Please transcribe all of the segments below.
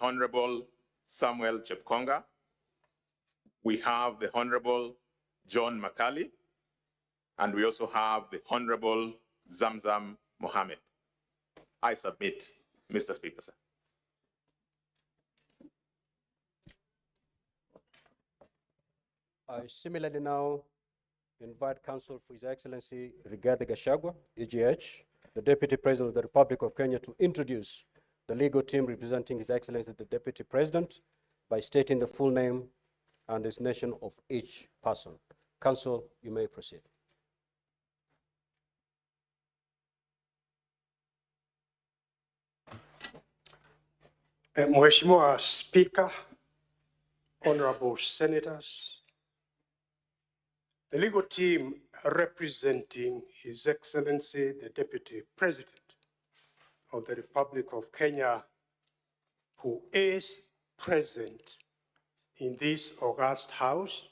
Honorable Samuel Chepkonga, we have the Honorable John Makali, and we also have the Honorable Zamzam Mohammed. I submit, Mr. Speaker, sir. I similarly now invite counsel for His Excellency Rigathi Gachagua, EGH, the Deputy President of the Republic of Kenya, to introduce the legal team representing His Excellency the Deputy President by stating the full name and designation of each person. Counsel, you may proceed. Mheshimiwa Speaker, honorable senators, the legal team representing His Excellency the Deputy President of the Republic of Kenya, who is present in this august house,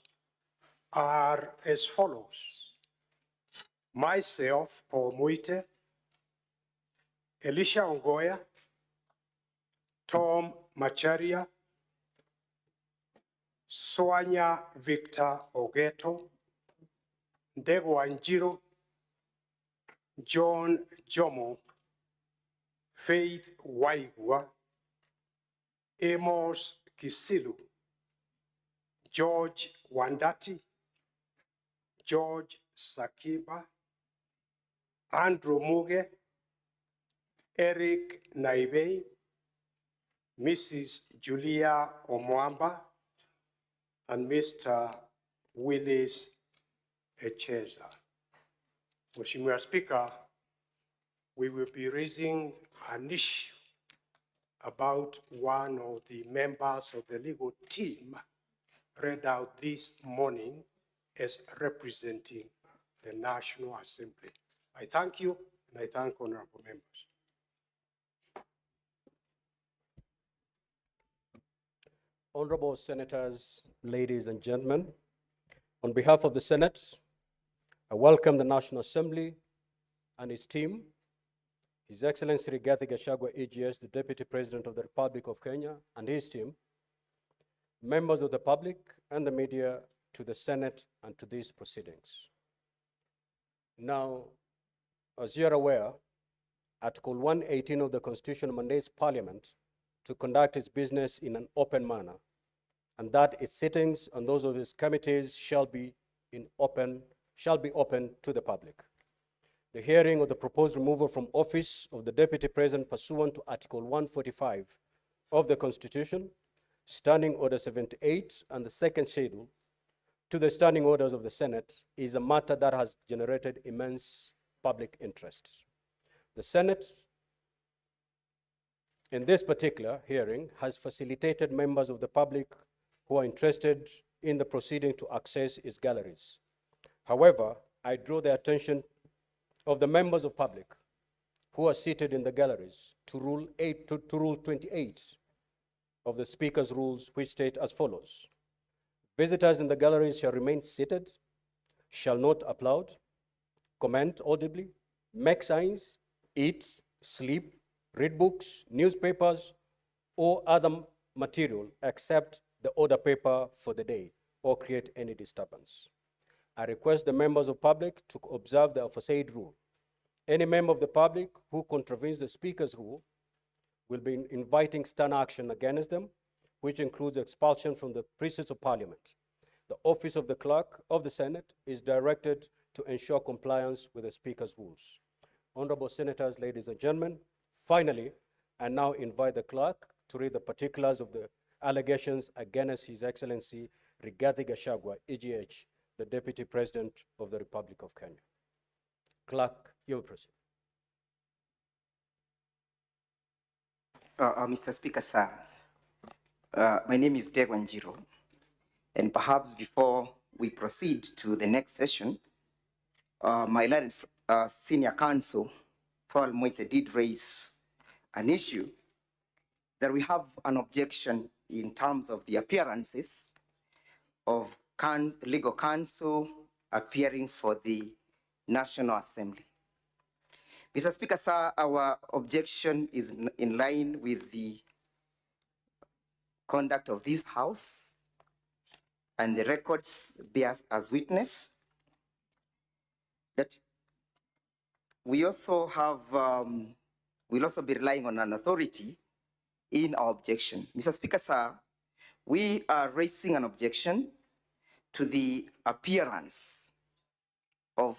are as follows. Myself, Paul Muite, Elisha Ongoya, Tom Macharia, Swanya Victor Ogeto, Ndegwa Wanjiru, John Jomo, Faith Waigwa, Amos Kisilu, George Wandati, George Sakiba, Andrew Muge, Eric Naibei, Mrs. Julia Omwamba, and Mr. Willis Echeza. Mheshimiwa Speaker, we will be raising an issue about one of the members of the legal team read out this morning as representing the National Assembly. I thank you and I thank honorable members. Honorable Senators, ladies and gentlemen, on behalf of the Senate, I welcome the National Assembly and its team, His Excellency Rigathi Gachagua, AGS, the Deputy President of the Republic of Kenya, and his team, members of the public and the media, to the Senate and to these proceedings. Now, as you are aware, Article 118 of the Constitution mandates Parliament to conduct its business in an open manner, and that its sittings and those of its committees shall be in open, shall be open to the public. The hearing of the proposed removal from office of the Deputy President pursuant to Article 145 of the Constitution, Standing Order 78, and the second schedule to the standing orders of the Senate is a matter that has generated immense public interest. The Senate, in this particular hearing, has facilitated members of the public who are interested in the proceeding to access its galleries. However, I draw the attention of the members of public who are seated in the galleries to Rule 8 to Rule 28 of the Speaker's rules, which state as follows. Visitors in the galleries shall remain seated, shall not applaud, comment audibly, make signs, eat, sleep, read books, newspapers, or other material except the order paper for the day, or create any disturbance. I request the members of public to observe the aforesaid rule. Any member of the public who contravenes the Speaker's rule will be inviting stern action against them, which includes expulsion from the precincts of Parliament. The Office of the Clerk of the Senate is directed to ensure compliance with the Speaker's rules. Honorable Senators, ladies and gentlemen, finally, I now invite the clerk to read the particulars of the allegations against His Excellency Rigathi Gachagua, EGH, the Deputy President of the Republic of Kenya. Clerk, you may proceed. Mr. Speaker, sir, my name is Ndegwa Njiru, and perhaps before we proceed to the next session, my learned senior counsel, Paul Muite, did raise an issue that we have an objection in terms of the appearances of legal counsel appearing for the National Assembly. Mr. Speaker, sir, our objection is in line with the conduct of this House, and the records bears as witness that we also have, we'll also be relying on an authority in our objection. Mr. Speaker, sir, we are raising an objection to the appearance of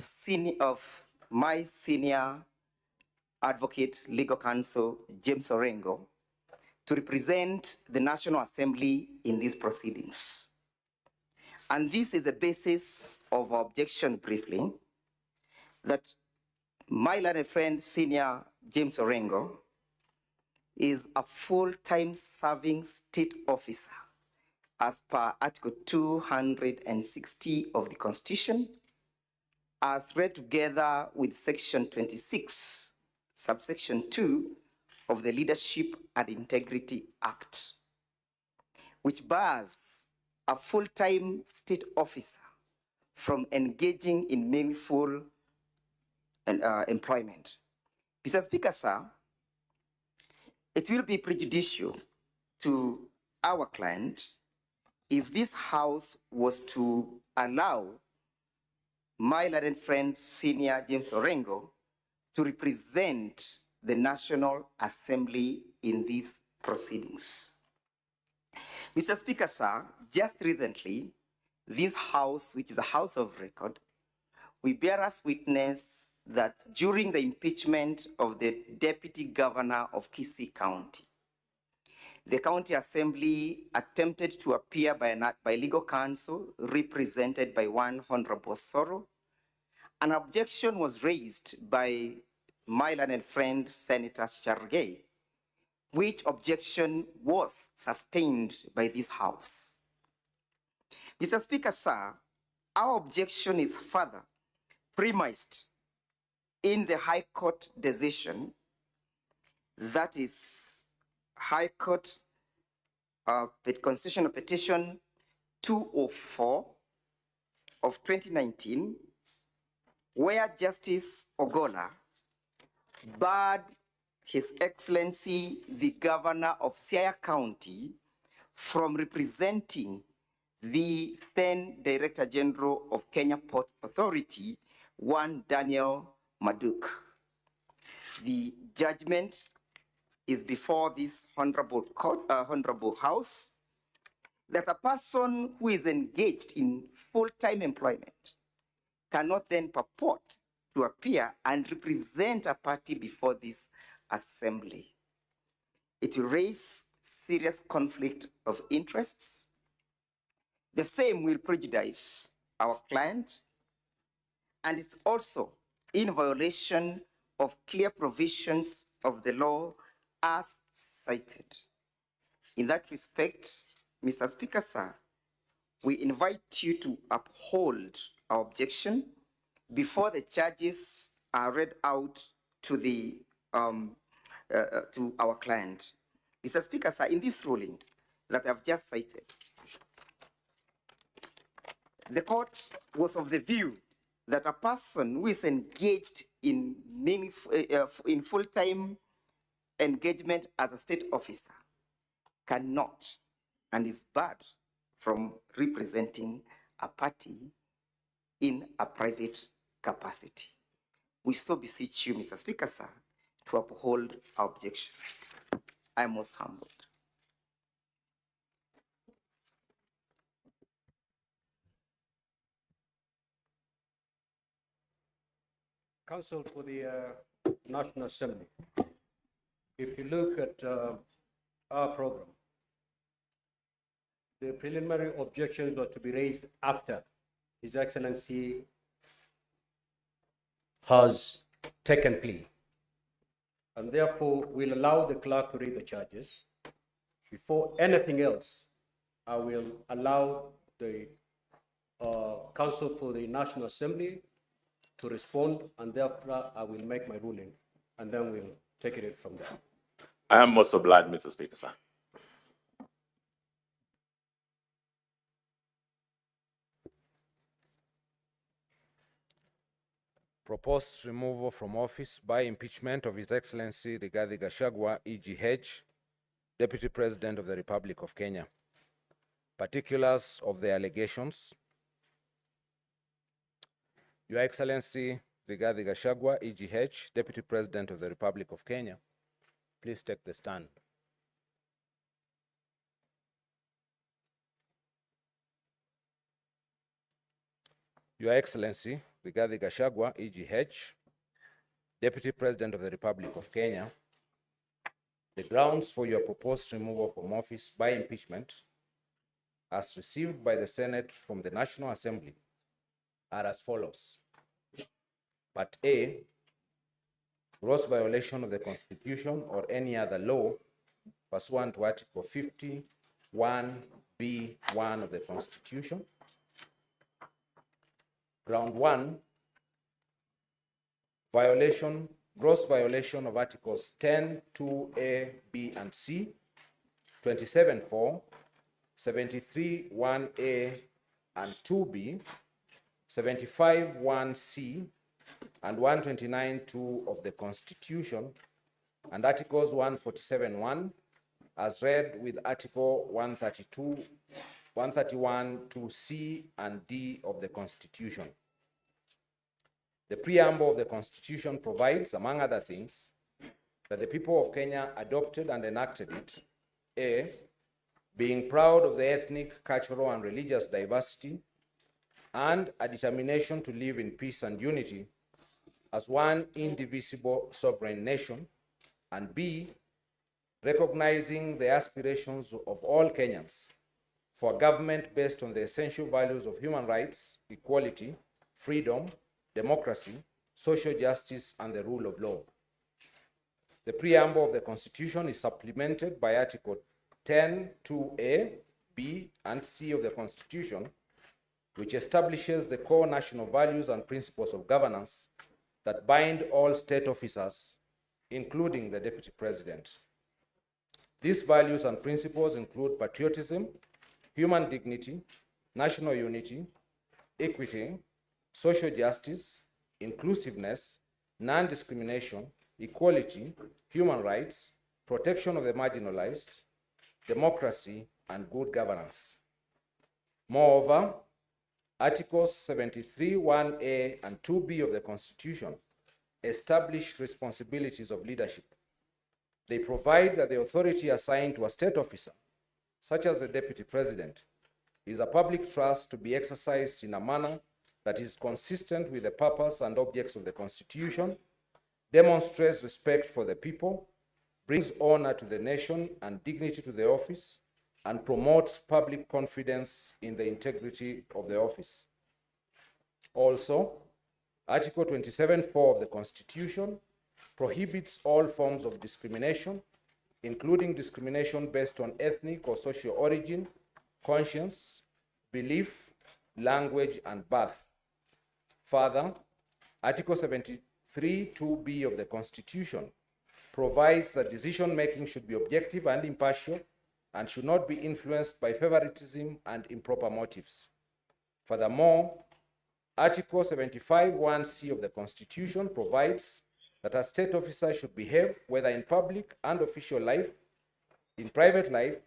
my senior advocate, legal counsel, James Orengo, to represent the National Assembly in these proceedings. And this is the basis of our objection briefly, that my learned friend, Senior James Orengo, is a full-time serving state officer as per Article 260 of the Constitution, as read together with Section 26, subsection 2 of the Leadership and Integrity Act, which bars a full-time state officer from engaging in meaningful employment. Mr. Speaker, sir, it will be prejudicial to our client if this House was to allow my learned friend, Senior James Orengo, to represent the National Assembly in these proceedings. Mr. Speaker, sir, just recently, this House, which is a house of record, we bear us witness that during the impeachment of the Deputy Governor of Kisii County, the County Assembly attempted to appear by legal counsel represented by one Honorable Soro. An objection was raised by my learned friend, Senator Cherargei, which objection was sustained by this House. Mr. Speaker, sir, our objection is further premised in the High Court decision, that is High Court Constitutional Petition 204 of 2019, where Justice Ogola barred His Excellency the Governor of Siaya County from representing the then Director General of Kenya Port Authority, one Daniel Maduk. The judgment is before this honorable court, honorable house, that a person who is engaged in full-time employment cannot then purport to appear and represent a party before this assembly. It will raise serious conflict of interests. The same will prejudice our client, and it's also in violation of clear provisions of the law as cited. In that respect, Mr. Speaker, sir, we invite you to uphold our objection before the charges are read out to our client. Mr. Speaker, sir, in this ruling that I've just cited, the court was of the view that a person who is engaged in full-time engagement as a state officer cannot and is barred from representing a party in a private capacity. We so beseech you, Mr. Speaker, sir, to uphold our objection. I am most humbled. Counsel for the National Assembly, if you look at our program, the preliminary objections were to be raised after His Excellency has taken plea. And therefore, we'll allow the clerk to read the charges. Before anything else, I will allow the Counsel for the National Assembly to respond, and therefore I will make my ruling, and then we'll take it from there. I am most obliged, Mr. Speaker, sir. Proposed removal from office by impeachment of His Excellency Rigathi Gachagua, EGH, Deputy President of the Republic of Kenya. Particulars of the allegations. Your Excellency Rigathi Gachagua, EGH, Deputy President of the Republic of Kenya, please take the stand. Your Excellency Rigathi Gachagua, EGH, Deputy President of the Republic of Kenya, the grounds for your proposed removal from office by impeachment, as received by the Senate from the National Assembly, are as follows. Part A, gross violation of the Constitution or any other law pursuant to Article 51B1 of the Constitution. Ground 1, violation, gross violation of Articles 10, 2A, B, and C, 27, 4, 73, 1A, and 2B, 75, 1C, and 129, 2 of the Constitution, and Articles 147, 1, as read with Article 132, 131, 2C, and D of the Constitution. The preamble of the Constitution provides, among other things, that the people of Kenya adopted and enacted it, A, being proud of the ethnic, cultural, and religious diversity, and a determination to live in peace and unity as one indivisible sovereign nation, and B, recognizing the aspirations of all Kenyans for a government based on the essential values of human rights, equality, freedom, democracy, social justice, and the rule of law. The preamble of the Constitution is supplemented by Article 10, 2A, B, and C of the Constitution, which establishes the core national values and principles of governance that bind all state officers, including the Deputy President. These values and principles include patriotism, human dignity, national unity, equity, social justice, inclusiveness, non-discrimination, equality, human rights, protection of the marginalized, democracy, and good governance. Moreover, Articles 73, 1A and 2B of the Constitution establish responsibilities of leadership. They provide that the authority assigned to a state officer, such as the Deputy President, is a public trust to be exercised in a manner that is consistent with the purpose and objects of the Constitution, demonstrates respect for the people, brings honor to the nation and dignity to the office, and promotes public confidence in the integrity of the office. Also, Article 27.4 of the Constitution prohibits all forms of discrimination, including discrimination based on ethnic or social origin, conscience, belief, language, and birth. Further, Article 73.2b of the Constitution provides that decision-making should be objective and impartial and should not be influenced by favoritism and improper motives. Furthermore, Article 75.1c of the Constitution provides that a state officer should behave, whether in public and official life, in private life,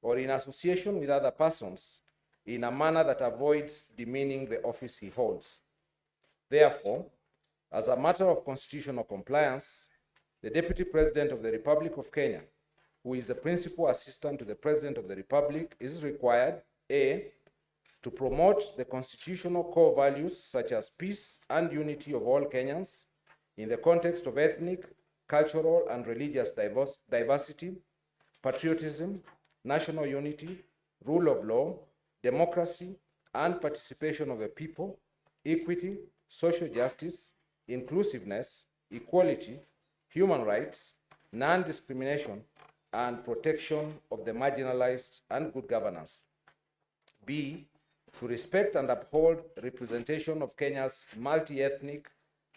or in association with other persons, in a manner that avoids demeaning the office he holds. Therefore, as a matter of constitutional compliance, the Deputy President of the Republic of Kenya, who is the principal assistant to the President of the Republic, is required, A, to promote the constitutional core values such as peace and unity of all Kenyans in the context of ethnic, cultural, and religious diversity, patriotism, national unity, rule of law, democracy, and participation of the people, equity, social justice, inclusiveness, equality, human rights, non-discrimination, and protection of the marginalized and good governance. B, to respect and uphold representation of Kenya's multi-ethnic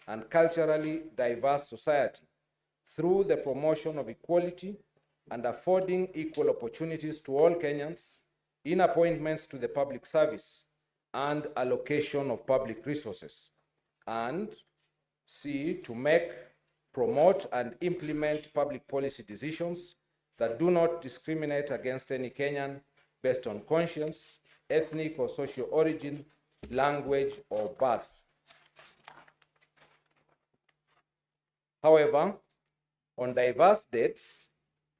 and culturally diverse society through the promotion of equality and affording equal opportunities to all Kenyans in appointments to the public service and allocation of public resources. And C, to make, promote, and implement public policy decisions that do not discriminate against any Kenyan based on conscience, ethnic or social origin, language, or birth. However, on diverse dates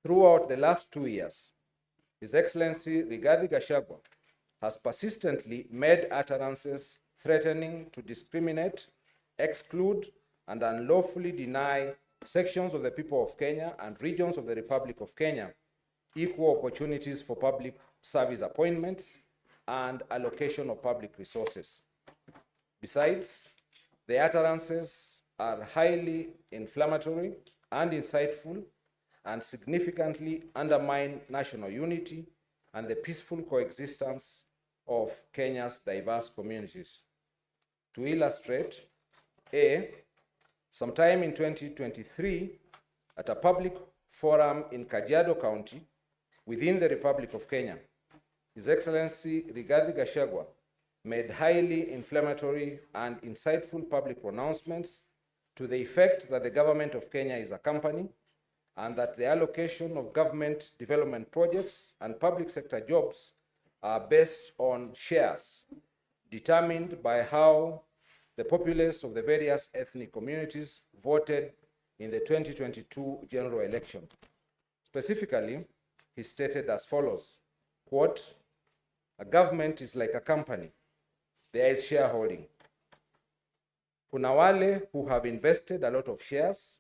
throughout the last 2 years, His Excellency Rigathi Gachagua has persistently made utterances threatening to discriminate, exclude, and unlawfully deny sections of the people of Kenya and regions of the Republic of Kenya equal opportunities for public service appointments and allocation of public resources. Besides, the utterances are highly inflammatory and insightful and significantly undermine national unity and the peaceful coexistence of Kenya's diverse communities. To illustrate, A, sometime in 2023, at a public forum in Kajiado County within the Republic of Kenya, His Excellency Rigathi Gachagua made highly inflammatory and insightful public pronouncements to the effect that the government of Kenya is a company and that the allocation of government development projects and public sector jobs are based on shares determined by how the populace of the various ethnic communities voted in the 2022 general election. Specifically, he stated as follows, quote, "A government is like a company. There is shareholding. Kuna wale who have invested a lot of shares,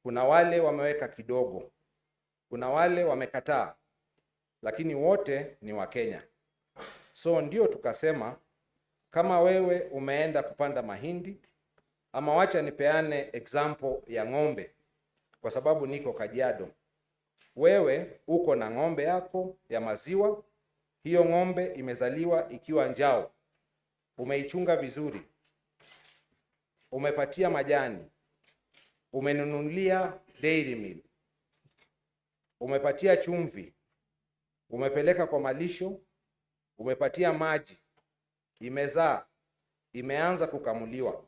kuna wale wameweka kidogo, kuna wale wamekataa, lakini wote ni Wakenya. So ndio tukasema kama wewe umeenda kupanda mahindi ama wacha nipeane example ya ng'ombe kwa sababu niko Kajiado. Wewe uko na ng'ombe yako ya maziwa, hiyo ng'ombe imezaliwa ikiwa njao, umeichunga vizuri, umepatia majani, umenunulia dairy meal, umepatia chumvi, umepeleka kwa malisho, umepatia maji, imezaa, imeanza kukamuliwa.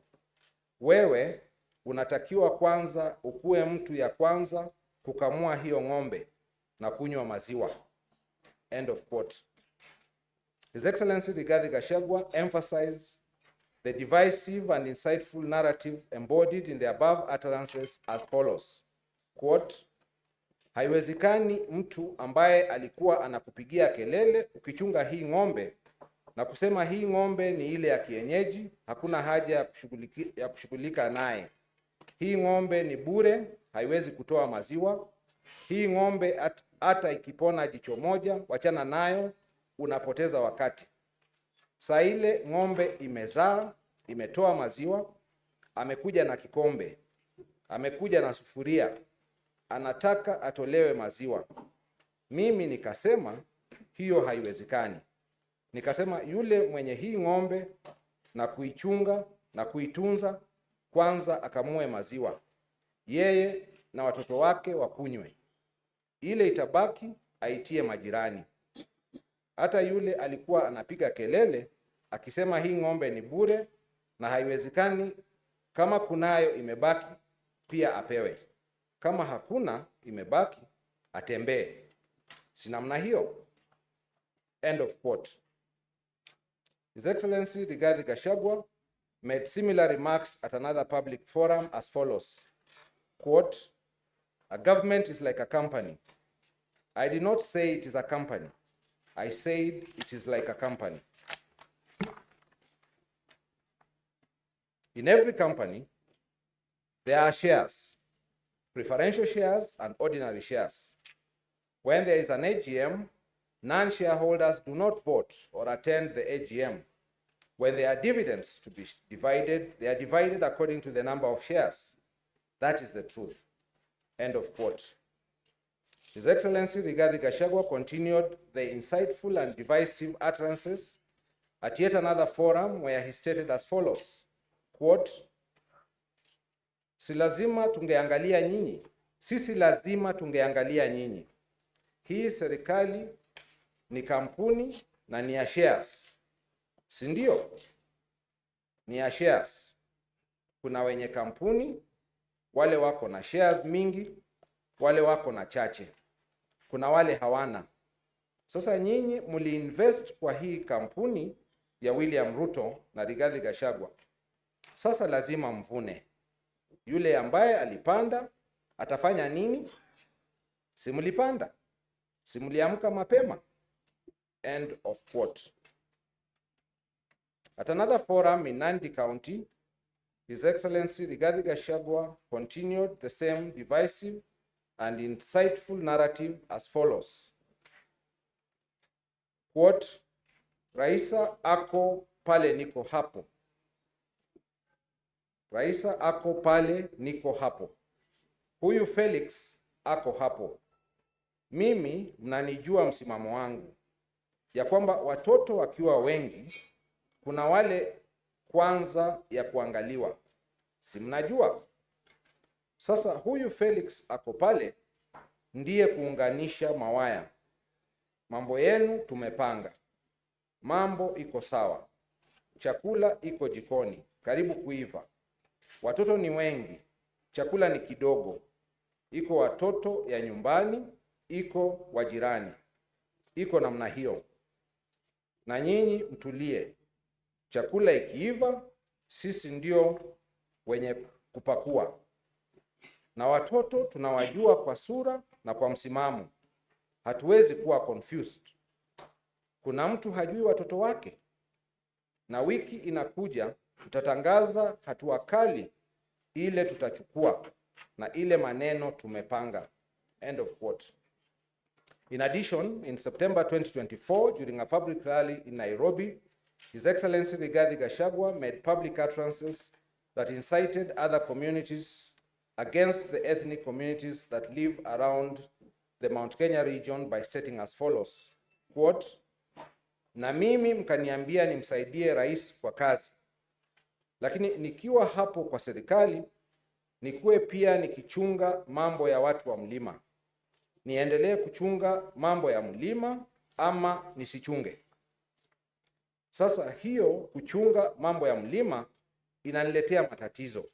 Wewe unatakiwa kwanza ukuwe mtu ya kwanza kukamua hiyo ng'ombe na kunywa maziwa." End of quote. His Excellency Rigathi Gachagua emphasized the divisive and insightful narrative embodied in the above utterances as follows. Quote, "Haiwezekani mtu ambaye alikuwa anakupigia kelele ukichunga hii ng'ombe na kusema hii ng'ombe ni ile ya kienyeji, hakuna haja ya kushughulika naye. Hii ng'ombe ni bure, haiwezi kutoa maziwa. Hii ng'ombe hata ikipona jicho moja, wachana nayo, unapoteza wakati. Saa ile ng'ombe imezaa, imetoa maziwa, amekuja na kikombe, amekuja na sufuria, anataka atolewe maziwa. Mimi nikasema hiyo haiwezekani. Nikasema yule mwenye hii ng'ombe na kuichunga na kuitunza, kwanza akamue maziwa, yeye na watoto wake wakunywe, ile itabaki aitie majirani. Hata yule alikuwa anapiga kelele akisema hii ng'ombe ni bure na haiwezekani, kama kunayo imebaki pia apewe, kama hakuna imebaki atembee. Si namna hiyo?" End of quote. His Excellency Rigathi Gachagua made similar remarks at another public forum as follows. Quote, "A government is like a company. I did not say it is a company. I said it is like a company. In every company, there are shares, preferential shares and ordinary shares. When there is an AGM, non-shareholders do not vote or attend the AGM. When there are dividends to be divided, they are divided according to the number of shares. That is the truth." End of quote. His Excellency Rigathi Gachagua continued the insightful and divisive utterances at yet another forum where he stated as follows, quote, "Si lazima tungeangalia nyinyi, sisi lazima tungeangalia nyinyi. Hii serikali ni kampuni na ni ya shares, si ndio? Ni ya shares. Kuna wenye kampuni, wale wako na shares mingi, wale wako na chache. kuna wale hawana. Sasa nyinyi mliinvest kwa hii kampuni ya William Ruto na Rigathi Gachagua, sasa lazima mvune. Yule ambaye alipanda atafanya nini? Si mlipanda? Si mliamka mapema? End of quote. At another forum in Nandi County, His Excellency Rigathi Gachagua continued the same divisive and insightful narrative as follows. Quote, Raisa ako pale niko hapo. Raisa ako pale niko hapo. Huyu Felix ako hapo. Mimi mnanijua msimamo wangu ya kwamba watoto wakiwa wengi kuna wale kwanza ya kuangaliwa, si mnajua? Sasa huyu Felix ako pale ndiye kuunganisha mawaya. Mambo yenu tumepanga, mambo iko sawa, chakula iko jikoni karibu kuiva, watoto ni wengi, chakula ni kidogo, iko watoto ya nyumbani, iko wa jirani, iko namna hiyo. Na nyinyi mtulie, chakula ikiiva, sisi ndio wenye kupakua, na watoto tunawajua kwa sura na kwa msimamo, hatuwezi kuwa confused. Kuna mtu hajui watoto wake? Na wiki inakuja tutatangaza hatua kali ile tutachukua na ile maneno tumepanga. End of quote. In addition, in September 2024, during a public rally in Nairobi, His Excellency Rigathi Gachagua made public utterances that incited other communities against the ethnic communities that live around the Mount Kenya region by stating as follows, quote, na mimi mkaniambia nimsaidie rais kwa kazi, lakini nikiwa hapo kwa serikali nikuwe pia nikichunga mambo ya watu wa mlima. Niendelee kuchunga mambo ya mlima ama nisichunge? Sasa hiyo kuchunga mambo ya mlima inaniletea matatizo.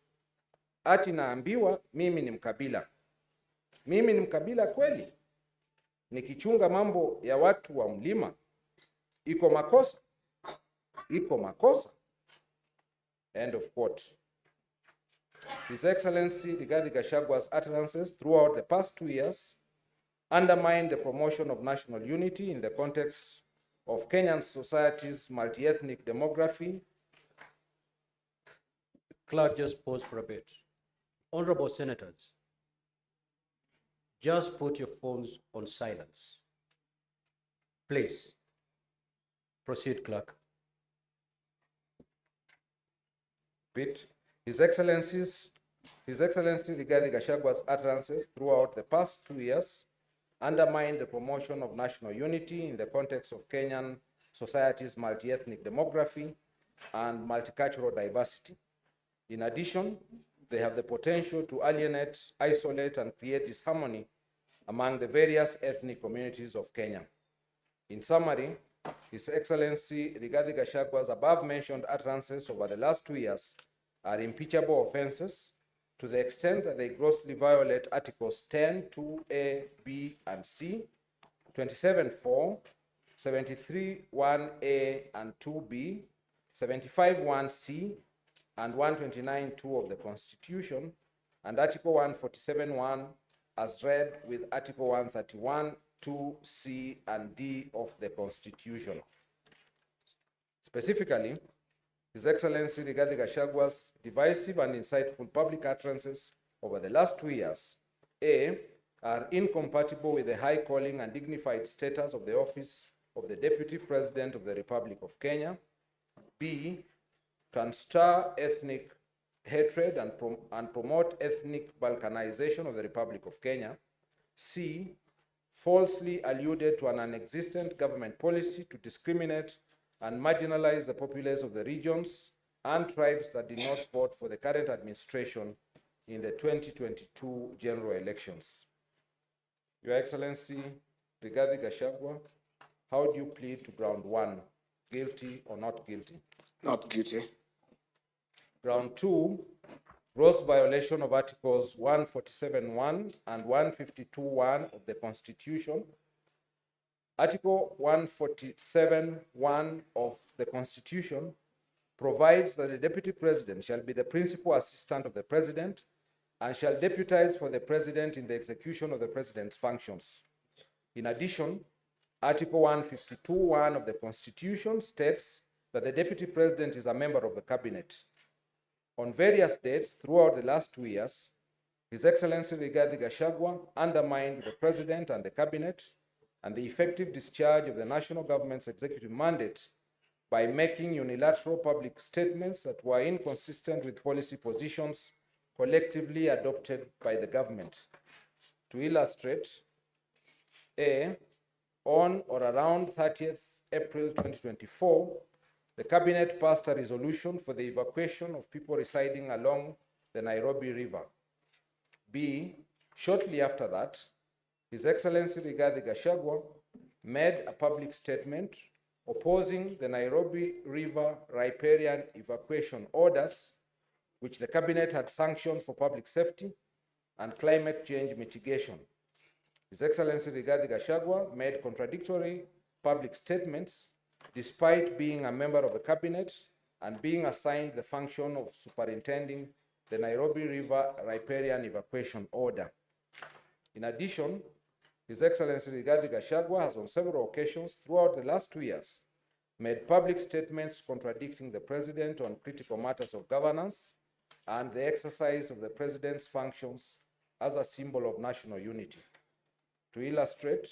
Ati naambiwa mimi ni mkabila. Mimi ni mkabila kweli? Nikichunga mambo ya watu wa mlima iko makosa? Iko makosa? End of quote. His Excellency Rigathi Gachagua's utterances throughout the past 2 years undermined the promotion of national unity in the context of Kenyan society's multi-ethnic demography. Clerk, just pause for a bit. Honorable senators, just put your phones on silence. Please. Proceed, clerk. Bit. His Excellency Rigathi Gachagua's utterances throughout the past 2 years undermined the promotion of national unity in the context of Kenyan society's multi-ethnic demography and multicultural diversity. In addition, they have the potential to alienate, isolate, and create disharmony among the various ethnic communities of Kenya. In summary, His Excellency Rigathi Gachagua's above-mentioned utterances over the last 2 years are impeachable offenses to the extent that they grossly violate Articles 10, 2A, B, and C, 27, 4, 73, 1A and 2B, 75, 1C, and 129, 2 of the Constitution, and Article 147, 1 as read with Article 131, 2, C, and D of the Constitution. Specifically, His Excellency Rigathi Gachagua's divisive and insightful public utterances over the last 2 years, A, are incompatible with the high calling and dignified status of the office of the Deputy President of the Republic of Kenya. B, can stir ethnic hatred and promote ethnic balkanization of the Republic of Kenya. C, falsely alluded to an non-existent government policy to discriminate and marginalize the populace of the regions and tribes that did not vote for the current administration in the 2022 general elections. Your Excellency, Rigathi Gachagua, how do you plead to ground one, guilty or not guilty? Not guilty. Ground two, gross violation of Articles 147.1 and 152.1 of the Constitution. Article 147.1 of the Constitution provides that the Deputy President shall be the principal assistant of the President and shall deputize for the President in the execution of the President's functions. In addition, Article 152.1 of the Constitution states that the Deputy President is a member of the Cabinet. On various dates throughout the last 2 years, His Excellency Rigathi Gachagua undermined the President and the Cabinet and the effective discharge of the national government's executive mandate by making unilateral public statements that were inconsistent with policy positions collectively adopted by the government. To illustrate, A, on or around 30th April 2024, the Cabinet passed a resolution for the evacuation of people residing along the Nairobi River. B, shortly after that, His Excellency Rigathi Gachagua made a public statement opposing the Nairobi River riparian evacuation orders, which the Cabinet had sanctioned for public safety and climate change mitigation. His Excellency Rigathi Gachagua made contradictory public statements despite being a member of the Cabinet and being assigned the function of superintending the Nairobi River riparian evacuation order. In addition, His Excellency Rigathi Gachagua has on several occasions throughout the last 2 years made public statements contradicting the President on critical matters of governance and the exercise of the President's functions as a symbol of national unity. To illustrate,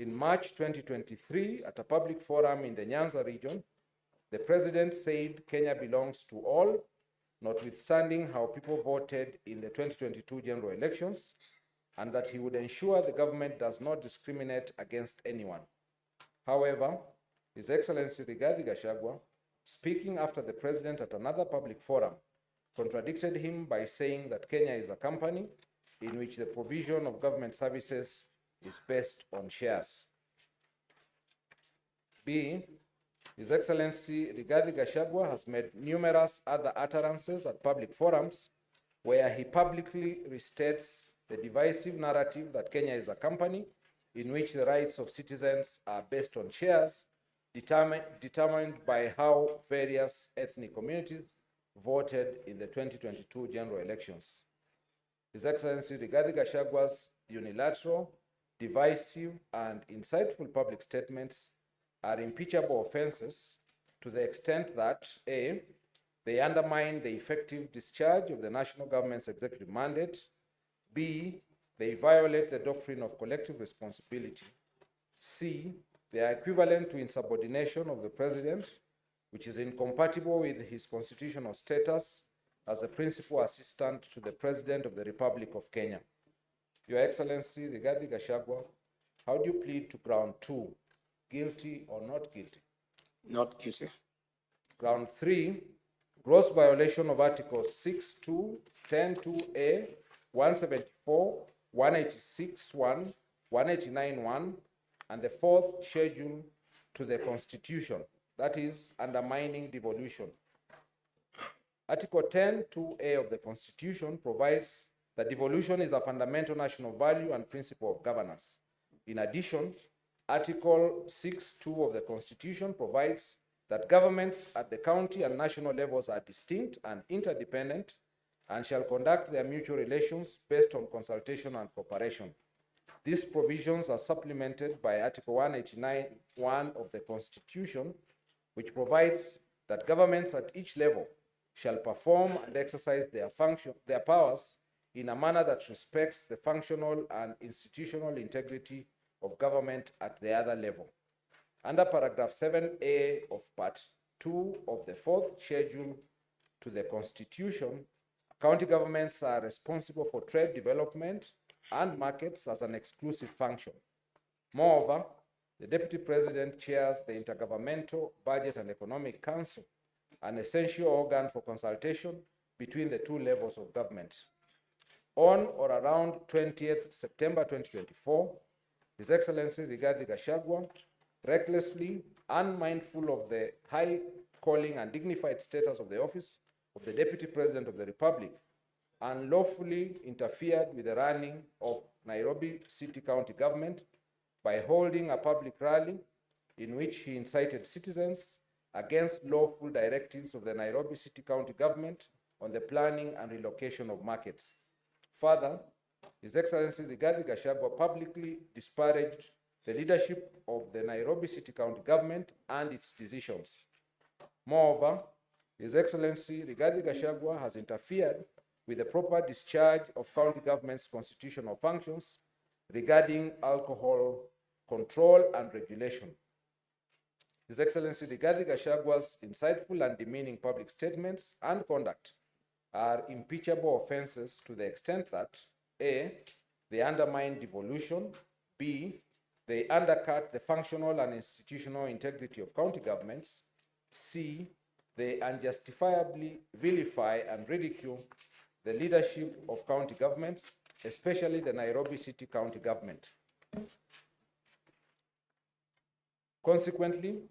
in March 2023, at a public forum in the Nyanza region, the President said Kenya belongs to all, notwithstanding how people voted in the 2022 general elections, and that he would ensure the government does not discriminate against anyone. However, His Excellency Rigathi Gachagua, speaking after the President at another public forum, contradicted him by saying that Kenya is a company in which the provision of government services is based on shares. B, His Excellency Rigathi Gachagua has made numerous other utterances at public forums where he publicly restates the divisive narrative that Kenya is a company in which the rights of citizens are based on shares determined by how various ethnic communities voted in the 2022 general elections. His Excellency Rigathi Gachagua's unilateral, divisive, and inciteful public statements are impeachable offenses to the extent that A, they undermine the effective discharge of the national government's executive mandate, B, they violate the doctrine of collective responsibility, C, they are equivalent to insubordination of the president, which is incompatible with his constitutional status as the principal assistant to the President of the Republic of Kenya. Your Excellency Rigathi Gachagua, how do you plead to ground two, guilty or not guilty? Not guilty. Ground three, gross violation of Articles 6, 2, 10, 2A, 174, 186, 1, 189, 1, and the fourth schedule to the Constitution, that is, undermining devolution. Article 10, 2A of the Constitution provides that devolution is a fundamental national value and principle of governance. In addition, Article 6, 2 of the Constitution provides that governments at the county and national levels are distinct and interdependent and shall conduct their mutual relations based on consultation and cooperation. These provisions are supplemented by Article 189.1 of the Constitution, which provides that governments at each level shall perform and exercise their powers in a manner that respects the functional and institutional integrity of government at the other level. Under paragraph 7A of part 2 of the fourth schedule to the Constitution, county governments are responsible for trade development and markets as an exclusive function. Moreover, the Deputy President chairs the Intergovernmental Budget and Economic Council, an essential organ for consultation between the two levels of government. On or around 20th September 2024, His Excellency Rigathi Gachagua recklessly, unmindful of the high calling and dignified status of the office of of the Deputy President of the Republic unlawfully interfered with the running of Nairobi City County Government by holding a public rally in which he incited citizens against lawful directives of the Nairobi City County Government on the planning and relocation of markets. Further, His Excellency Rigathi Gachagua publicly disparaged the leadership of the Nairobi City County Government and its decisions. Moreover, His Excellency Rigathi Gachagua has interfered with the proper discharge of county government's constitutional functions regarding alcohol control and regulation. His Excellency Rigathi Gachagua's insightful and demeaning public statements and conduct are impeachable offenses to the extent that A, they undermine devolution, B, they undercut the functional and institutional integrity of county governments, C, they unjustifiably vilify and ridicule the leadership of county governments, especially the Nairobi City County Government. Consequently,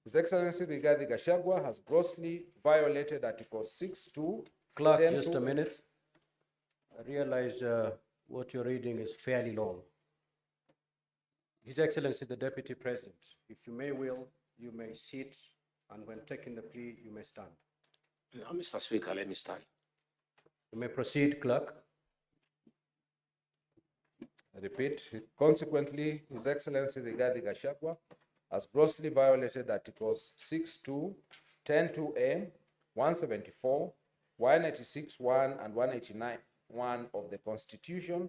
His Excellency Rigathi Gachagua has grossly violated Article 6.2. Clerk, 10 just a 2 minute. I realize what you're reading is fairly long. His Excellency the Deputy President, if you may will, you may sit, and when taking the plea, you may stand. No, Mr. Speaker, let me stand. You may proceed, clerk. I repeat, consequently, His Excellency Rigathi Gachagua has grossly violated Articles 6.2, 10.2a, 174, 186.1, and 189.1 of the Constitution,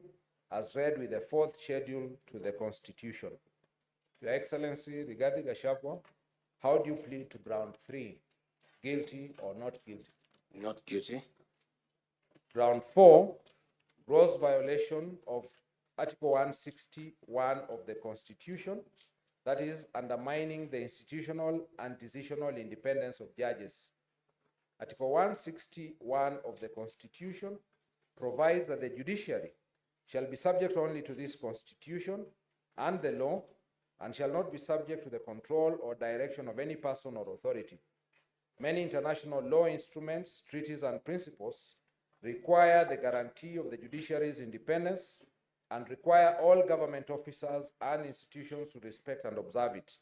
as read with the fourth schedule to the Constitution. Your Excellency Rigathi Gachagua, how do you plead to ground three? Guilty or not guilty? Not guilty. Ground four, gross violation of Article 161 of the Constitution, that is, undermining the institutional and decisional independence of judges. Article 161 of the Constitution provides that the judiciary shall be subject only to this Constitution and the law, and shall not be subject to the control or direction of any person or authority. Many international law instruments, treaties, and principles require the guarantee of the judiciary's independence and require all government officers and institutions to respect and observe it.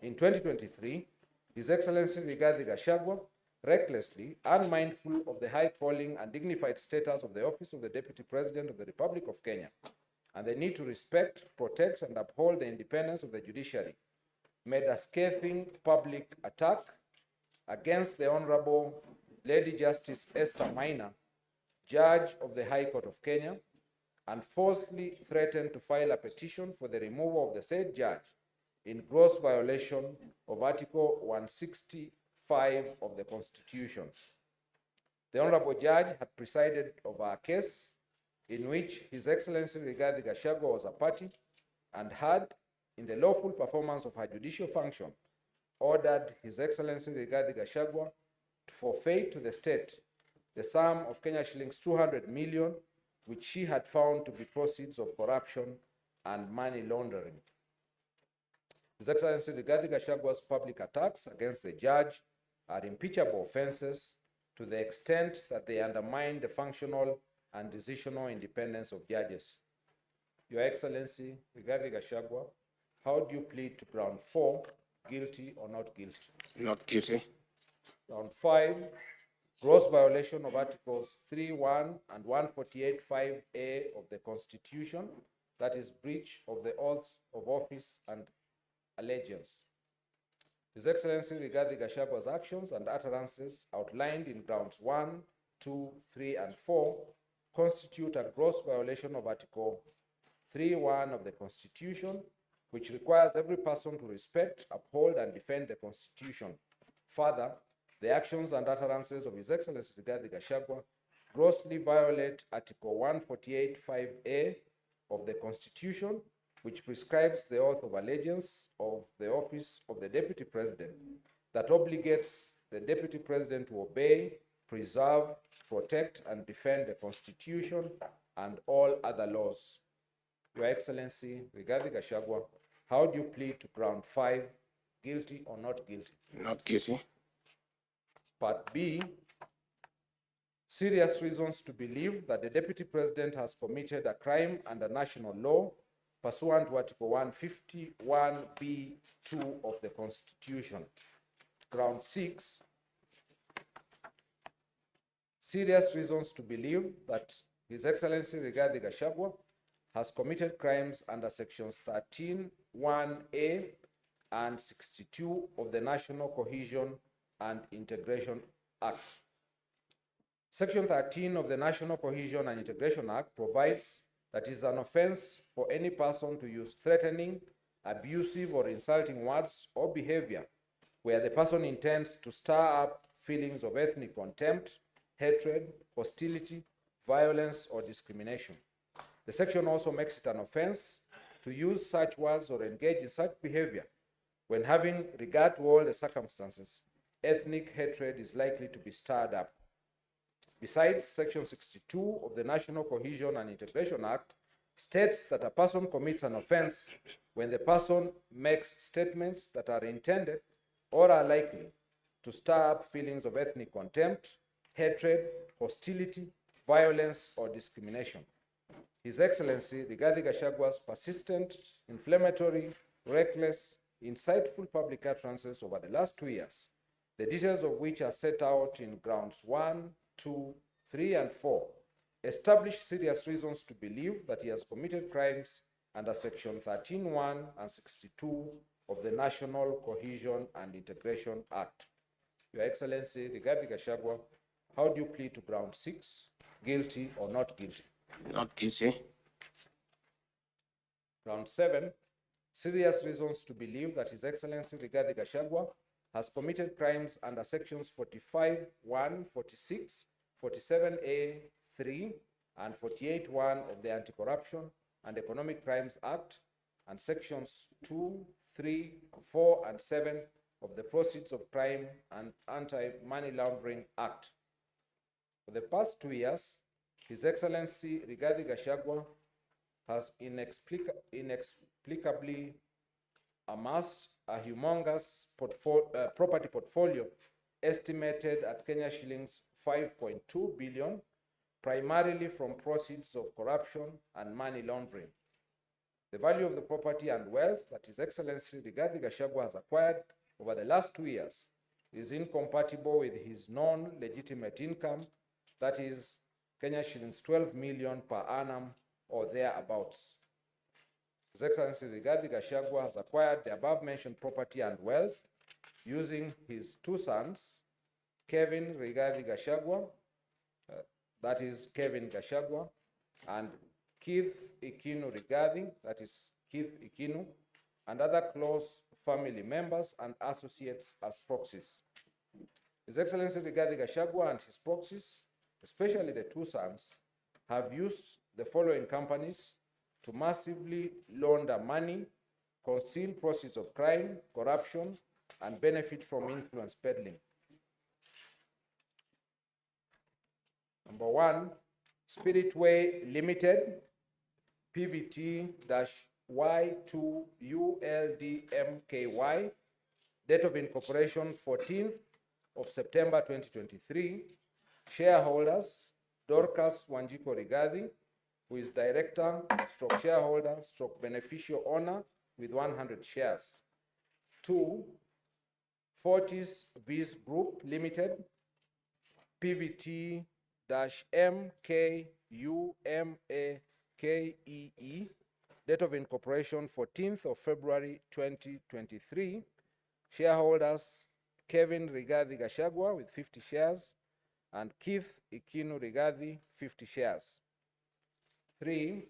In 2023, His Excellency Rigathi Gachagua, recklessly unmindful of the high calling and dignified status of the office of the Deputy President of the Republic of Kenya and the need to respect, protect, and uphold the independence of the judiciary, made a scathing public attack against the Honorable Lady Justice Esther Maina, Judge of the High Court of Kenya, and falsely threatened to file a petition for the removal of the said judge in gross violation of Article 165 of the Constitution. The Honorable Judge had presided over a case in which His Excellency Rigathi Gachagua was a party and had, in the lawful performance of her judicial function, ordered His Excellency Rigathi Gachagua to forfeit to the state the sum of Kenya shillings 200 million, which she had found to be proceeds of corruption and money laundering. His Excellency Rigathi Gachagua's public attacks against the judge are impeachable offenses to the extent that they undermine the functional and decisional independence of judges. Your Excellency Rigathi Gachagua, how do you plead to ground four, guilty or not guilty? Not guilty. Ground five, gross violation of Articles 3.1 and 148.5A of the Constitution, that is breach of the oaths of office and allegiance. His Excellency Rigathi Gachagua's actions and utterances outlined in grounds 1, 2, 3, and 4 constitute a gross violation of Article 3.1 of the Constitution, which requires every person to respect, uphold, and defend the Constitution. Further, the actions and utterances of His Excellency Rigathi Gachagua grossly violate Article 148.5A of the Constitution, which prescribes the oath of allegiance of the office of the Deputy President that obligates the Deputy President to obey, preserve, protect, and defend the Constitution and all other laws. Your Excellency Rigathi Gachagua, how do you plead to ground 5, guilty or not guilty? Not guilty. Part B, Serious reasons to believe that the Deputy President has committed a crime under national law pursuant to Article 151B2 of the Constitution. Ground 6, serious reasons to believe that His Excellency Rigathi Gachagua has committed crimes under sections 13, 1A and 62 of the National Cohesion and Integration Act. Section 13 of the National Cohesion and Integration Act provides that it is an offense for any person to use threatening, abusive, or insulting words or behavior where the person intends to stir up feelings of ethnic contempt, hatred, hostility, violence, or discrimination. The section also makes it an offense to use such words or engage in such behavior when having regard to all the circumstances, ethnic hatred is likely to be stirred up. Besides, Section 62 of the National Cohesion and Integration Act states that a person commits an offense when the person makes statements that are intended or are likely to stir up feelings of ethnic contempt, hatred, hostility, violence, or discrimination. His Excellency Rigathi Gachagua's persistent, inflammatory, reckless, insightful public utterances over the last 2 years, the details of which are set out in grounds 1, 2, 3, and 4, establish serious reasons to believe that he has committed crimes under Section 13(1) and 62 of the National Cohesion and Integration Act. Your Excellency Rigathi Gachagua, how do you plead to ground 6, guilty or not guilty? Not guilty. Ground 7, serious reasons to believe that His Excellency Rigathi Gachagua has committed crimes under sections 45(1), 46, 47A, 3, and 48(1) of the Anti-Corruption and Economic Crimes Act, and sections 2, 3, 4, and 7 of the Proceeds of Crime and Anti-Money Laundering Act. For the past 2 years, His Excellency Rigathi Gachagua has inexplicably amassed a humongous property portfolio estimated at Kenya shillings 5.2 billion, primarily from proceeds of corruption and money laundering. The value of the property and wealth that His Excellency Rigathi Gachagua has acquired over the last 2 years is incompatible with his known legitimate income, that is Kenya shillings 12 million per annum or thereabouts. His Excellency Rigathi Gachagua has acquired the above-mentioned property and wealth using his two sons, Kevin Rigathi Gachagua, that is Kevin Gachagua, and Keith Ikinu Rigathi, that is Keith Ikinu, and other close family members and associates as proxies. His Excellency Rigathi Gachagua and his proxies, especially the two sons, have used the following companies to massively launder money, conceal proceeds of crime, corruption, and benefit from influence peddling. Number 1, Spiritway Limited, PVT dash Y two U L D M K Y, date of incorporation 14th of September 2023, shareholders Dorcas Wanjiku Rigathi, who is director, stroke shareholder, stroke beneficial owner with 100 shares. 2, Fortis Biz Group Limited, PVT dash M K U M A K E E, date of incorporation 14th of February 2023, shareholders Kevin Rigathi Gachagua with 50 shares and Keith Ikinu Rigathi, 50 shares. 3,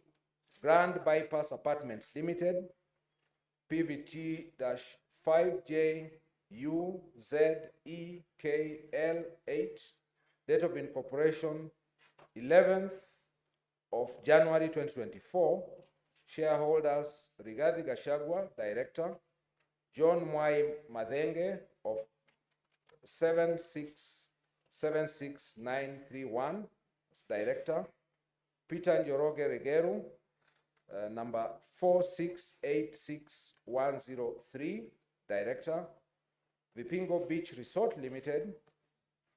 Grand Bypass Apartments Limited, PVT dash five J U Z E K L 8, date of incorporation 11th of January 2024, shareholders Rigathi Gachagua, director, John Mwai Mathenge of 7676931, as director, Peter Njoroge Regeru, number 4686103, director, Vipingo Beach Resort Limited,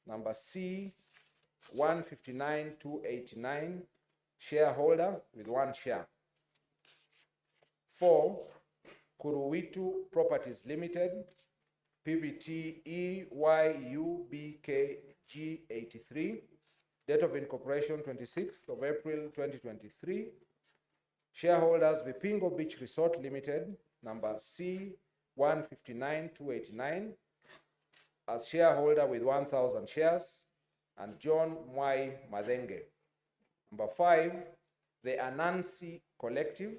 number C 159289, shareholder with 1 share. 4, Kuruwitu Properties Limited, PVT EYUBKG83, date of incorporation 26th of April 2023. Shareholders Vipingo Beach Resort Limited, number C159289, as shareholder with 1,000 shares, and John Mwai Mathenge. Number 5, the Anansi Collective,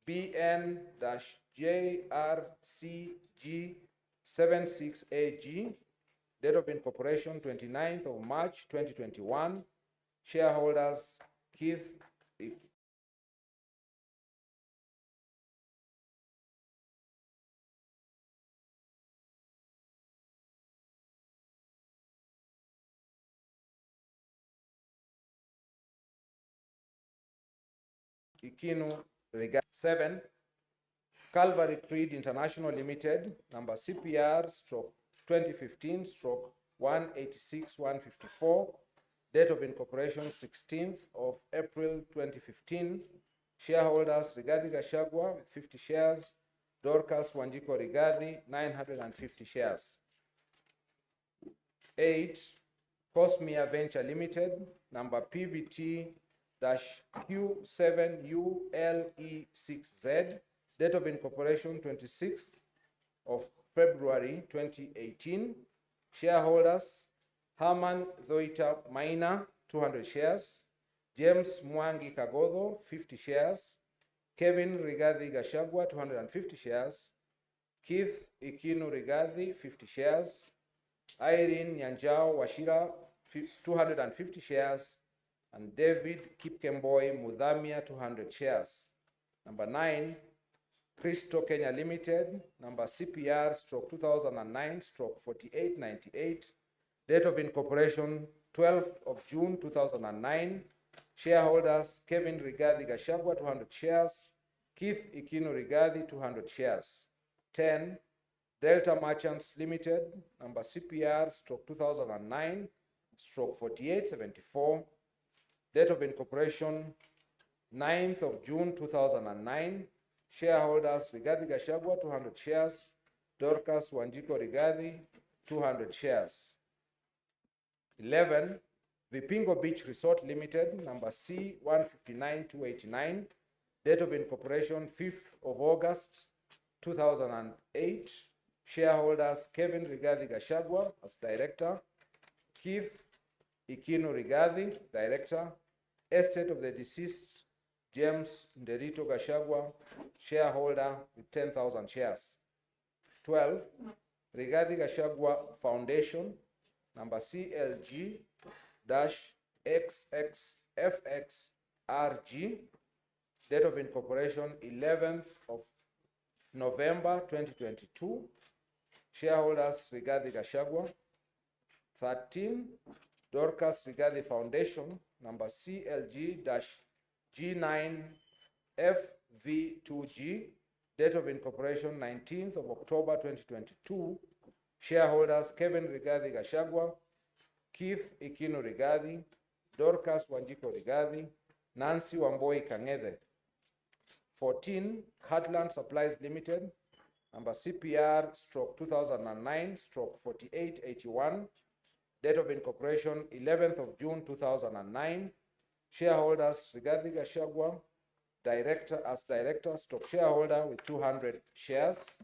BN-JRCG76AG, date of incorporation 29th of March 2021. Shareholders Keith Ikinu Rigathi. 7, Calvary Creed International Limited, number CPR stroke 2015 stroke 186154, date of incorporation 16th of April 2015. Shareholders Rigathi Gachagua with 50 shares, Dorcas Wanjiku Rigathi 950 shares. 8, Cosmia Venture Limited, number PVT dash Q7ULE6Z, date of incorporation 26th of February 2018. Shareholders Herman Thoita Maina, 200 shares, James Mwangi Kagodho, 50 shares, Kevin Rigathi Gachagua, 250 shares, Keith Ikinu Rigathi, 50 shares, Irene Nyanjao Wachira, 250 shares, and David Kipkemboi Muthamia, 200 shares. Number 9, Cristo Kenya Limited, number CPR stroke 2009 stroke 4898, date of incorporation 12th of June 2009. Shareholders Kevin Rigathi Gachagua, 200 shares, Keith Ikinu Rigathi, 200 shares. 10, Delta Merchants Limited, number CPR stroke 2009 stroke 4874, date of incorporation 9th of June 2009. Shareholders Rigathi Gachagua, 200 shares, Dorcas Wanjiku Rigathi, 200 shares. 11, Vipingo Beach Resort Limited, number C 159289, date of incorporation 5th of August 2008. Shareholders Kevin Rigathi Gachagua as director, Keith Ikinu Rigathi, director, estate of the deceased James Nderito Gachagua, shareholder with 10,000 shares. 12, Rigathi Gachagua Foundation, number CLG dash XXFXRG, date of incorporation 11th of November 2022. Shareholders Rigathi Gachagua. 13, Dorcas Rigathi Foundation, number CLG dash G9FV2G, date of incorporation 19th of October 2022. Shareholders Kevin Rigathi Gachagua, Keith Ikinu Rigathi, Dorcas Wanjiku Rigathi, Nancy Wamboi Kang'ethe. 14, Heartland Supplies Limited, number CPR stroke 2009 stroke 4881, date of incorporation 11th of June 2009. Shareholders Rigathi Gachagua, director as director, stroke shareholder with 200 shares.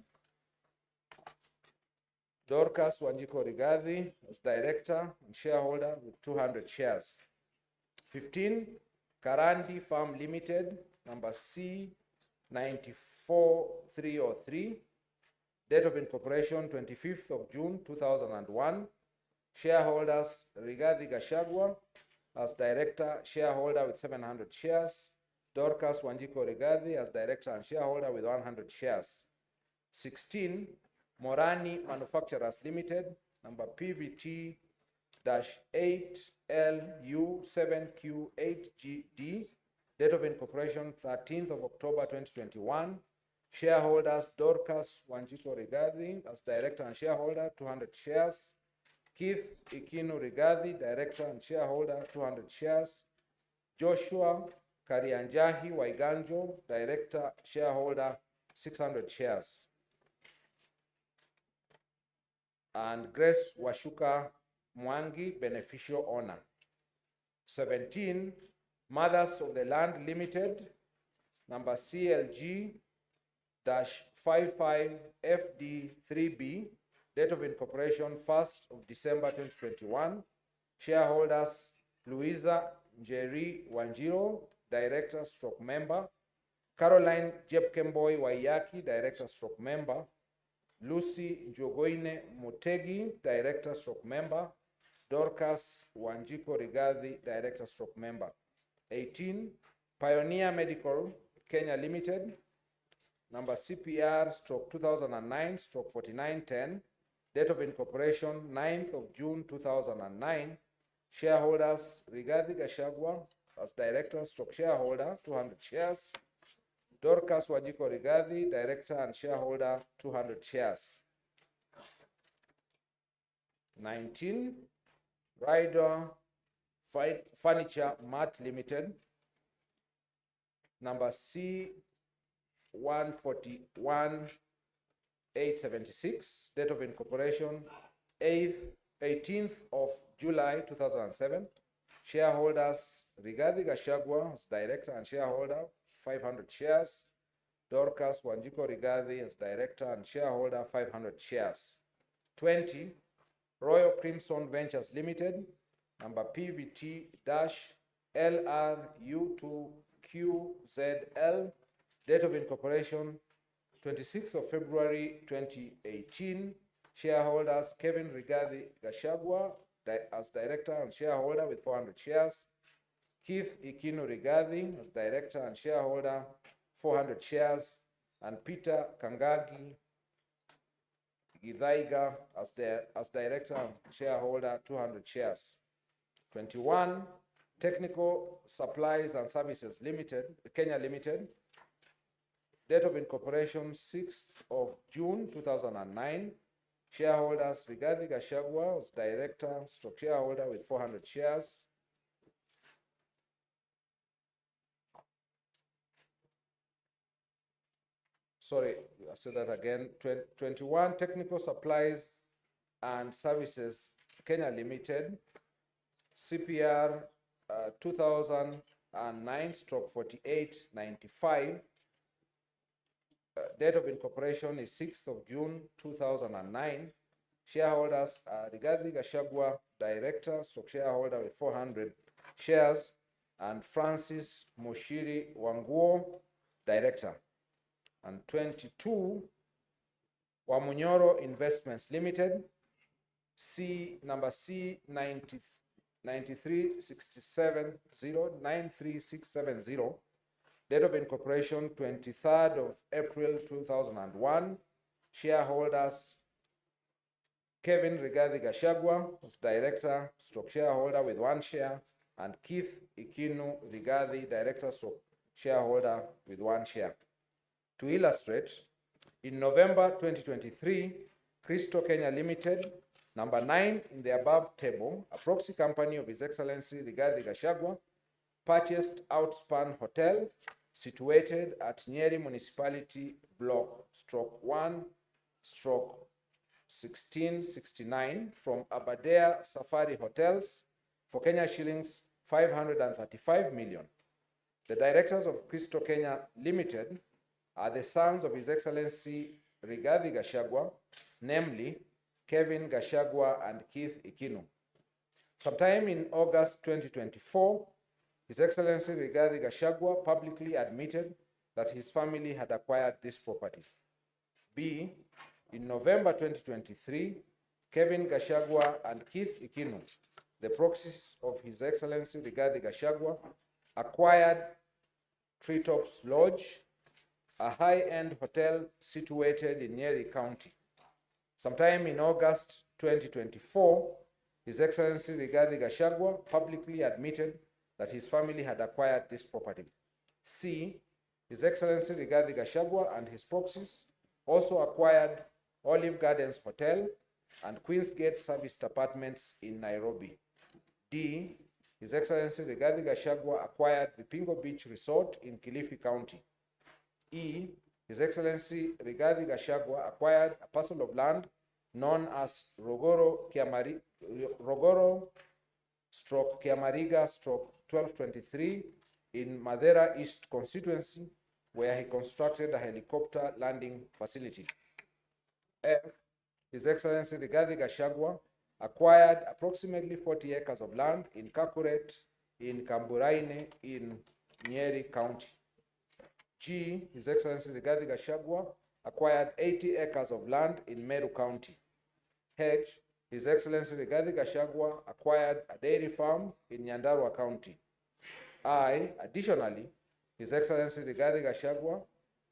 Dorcas Wanjiku Rigathi as director and shareholder with 200 shares. 15, Karandi Farm Limited, number C 94303, date of incorporation 25th of June 2001. Shareholders Rigathi Gachagua as director, shareholder with 700 shares. Dorcas Wanjiku Rigathi as director and shareholder with 100 shares. 16, Morani Manufacturers Limited, number PVT dash eight L U seven Q eight G D, date of incorporation 13th of October 2021. Shareholders Dorcas Wanjiku Rigathi as director and shareholder, 200 shares. Keith Ikinu Rigathi, Director and Shareholder, 200 shares. Joshua Karianjahi Waiganjo, Director, Shareholder, 600 shares. And Grace Washuka Mwangi, Beneficial Owner. 17, Mothers of the Land Limited, number CLG dash 55 FD3B, date of incorporation 1st of December 2021. Shareholders Louisa Njeri Wanjiro, Director stroke member. Caroline Jepkemboi Waiyaki, Director stroke member. Lucy Njogoine Mutegi, Director stroke member. Dorcas Wanjiko Rigathi, Director stroke member. 18, Pioneer Medical Kenya Limited, number CPR stroke 2009 stroke 4910, date of incorporation 9th of June 2009. Shareholders Rigathi Gachagua as director stroke shareholder, 200 shares. Dorcas Wanjiko Rigathi, director and shareholder, 200 shares. 19, Rider Furniture Mart Limited, number C 141 876, date of incorporation 8th, 18th of July 2007. Shareholders Rigathi Gachagua as director and shareholder, 500 shares. Dorcas Wanjiko Rigathi as director and shareholder, 500 shares. 20, Royal Crimson Ventures Limited, number PVT dash LRU2QZL, date of incorporation 26th of February 2018. Shareholders Kevin Rigathi Gachagua as director and shareholder with 400 shares. Keith Ikinu Rigathi as director and shareholder, 400 shares, and Peter Kangagi Githaiga as director and shareholder, 200 shares. 21, Technical Supplies and Services Limited, Kenya Limited, date of incorporation 6th of June 2009. Shareholders Rigathi Gachagua as director, stroke shareholder with 400 shares. Sorry, I said that again. 21, Technical Supplies and Services Kenya Limited, CPR 2009 stroke 4895. Date of incorporation is 6th of June 2009. Shareholders are Rigathi Gachagua, director, stroke shareholder with 400 shares, and Francis Moshiri Wanguo, director. And 22, Wamunyoro Investments Limited, C number C 93670, 93670. Date of incorporation 23rd of April 2001. Shareholders Kevin Rigathi Gachagua as director, stroke shareholder with 1 share, and Keith Ikinu Rigathi, director, stroke shareholder with 1 share. To illustrate, in November 2023, Crystal Kenya Limited, number 9 in the above table, a proxy company of His Excellency Rigathi Gachagua, purchased Outspan Hotel, situated at Nyeri Municipality Block stroke 1 stroke 1669 from Aberdare Safari Hotels for Kenya shillings 535 million. The directors of Crystal Kenya Limited are the sons of His Excellency Rigathi Gachagua, namely Kevin Gachagua and Keith Ikinu. Sometime in August 2024, His Excellency Rigathi Gachagua publicly admitted that his family had acquired this property. B, in November 2023, Kevin Gachagua and Keith Ikinu, the proxies of His Excellency Rigathi Gachagua, acquired Treetops Lodge, a high-end hotel situated in Nyeri County. Sometime in August 2024, His Excellency Rigathi Gachagua publicly admitted that his family had acquired this property. C, His Excellency Rigathi Gachagua and his proxies also acquired Olive Gardens Hotel, and Queen's Gate Serviced Apartments in Nairobi. D. His Excellency Rigathi Gachagua acquired Vipingo Beach Resort in Kilifi County. E. His Excellency Rigathi Gachagua acquired a parcel of land known as Rogoro Kiamari, Rogoro stroke Kiamariga stroke 1223 in Mathira East constituency, where he constructed a helicopter landing facility. F. His Excellency Rigathi Gachagua acquired approximately 40 acres of land in Kakuret in Kamburaine in Nyeri County. G. His Excellency Rigathi Gachagua acquired 80 acres of land in Meru County. H. His Excellency Rigathi Gachagua acquired a dairy farm in Nyandarua County. I. Additionally, His Excellency Rigathi Gachagua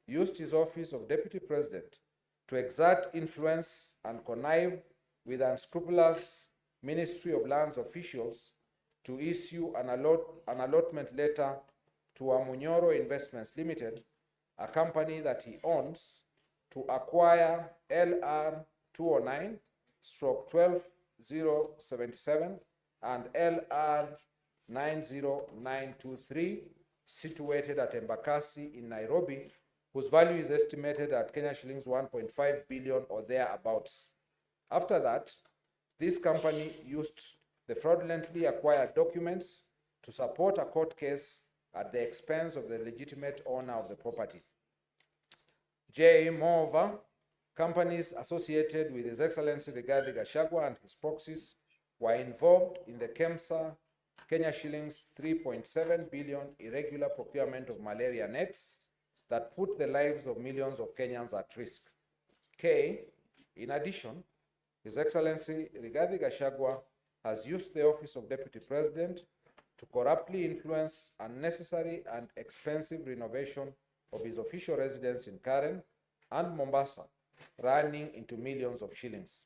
used his office of Deputy President to exert influence and connive with unscrupulous Ministry of Lands officials to issue an, an allotment letter to Amunyoro Investments Limited, a company that he owns, to acquire LR 209 stroke 12077 and LR 90923 situated at Embakasi in Nairobi, whose value is estimated at Kenya shillings 1.5 billion or thereabouts. After that, this company used the fraudulently acquired documents to support a court case at the expense of the legitimate owner of the property. J. Moreover, companies associated with His Excellency Rigathi Gachagua and his proxies were involved in the KEMSA Kenya shillings 3.7 billion irregular procurement of malaria nets that put the lives of millions of Kenyans at risk. K. In addition, His Excellency Rigathi Gachagua has used the office of Deputy President to corruptly influence unnecessary and expensive renovation of his official residence in Karen and Mombasa, running into millions of shillings.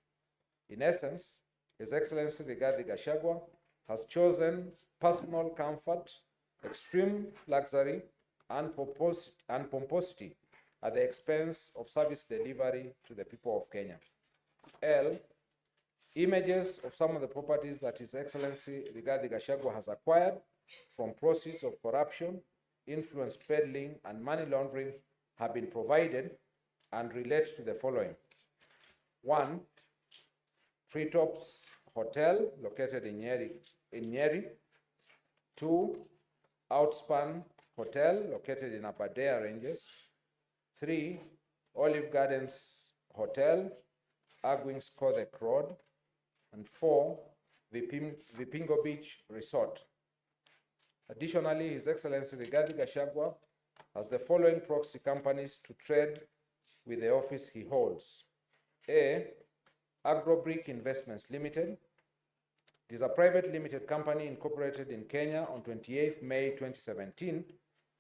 In essence, His Excellency Rigathi Gachagua has chosen personal comfort, extreme luxury, and pomposity at the expense of service delivery to the people of Kenya. L, images of some of the properties that His Excellency Rigathi Gachagua has acquired from proceeds of corruption, influence peddling, and money laundering have been provided and relate to the following. 1, Treetops Hotel located in Nyeri. In Nyeri. 2, Outspan Hotel located in Aberdare Ranges. 3, Olive Gardens Hotel, Argwings Kodhek Road. And 4, Vipingo Beach Resort. Additionally, His Excellency Rigathi Gachagua has the following proxy companies to trade with the office he holds. A, Agrobrick Investments Limited. It is a private limited company incorporated in Kenya on 28th May 2017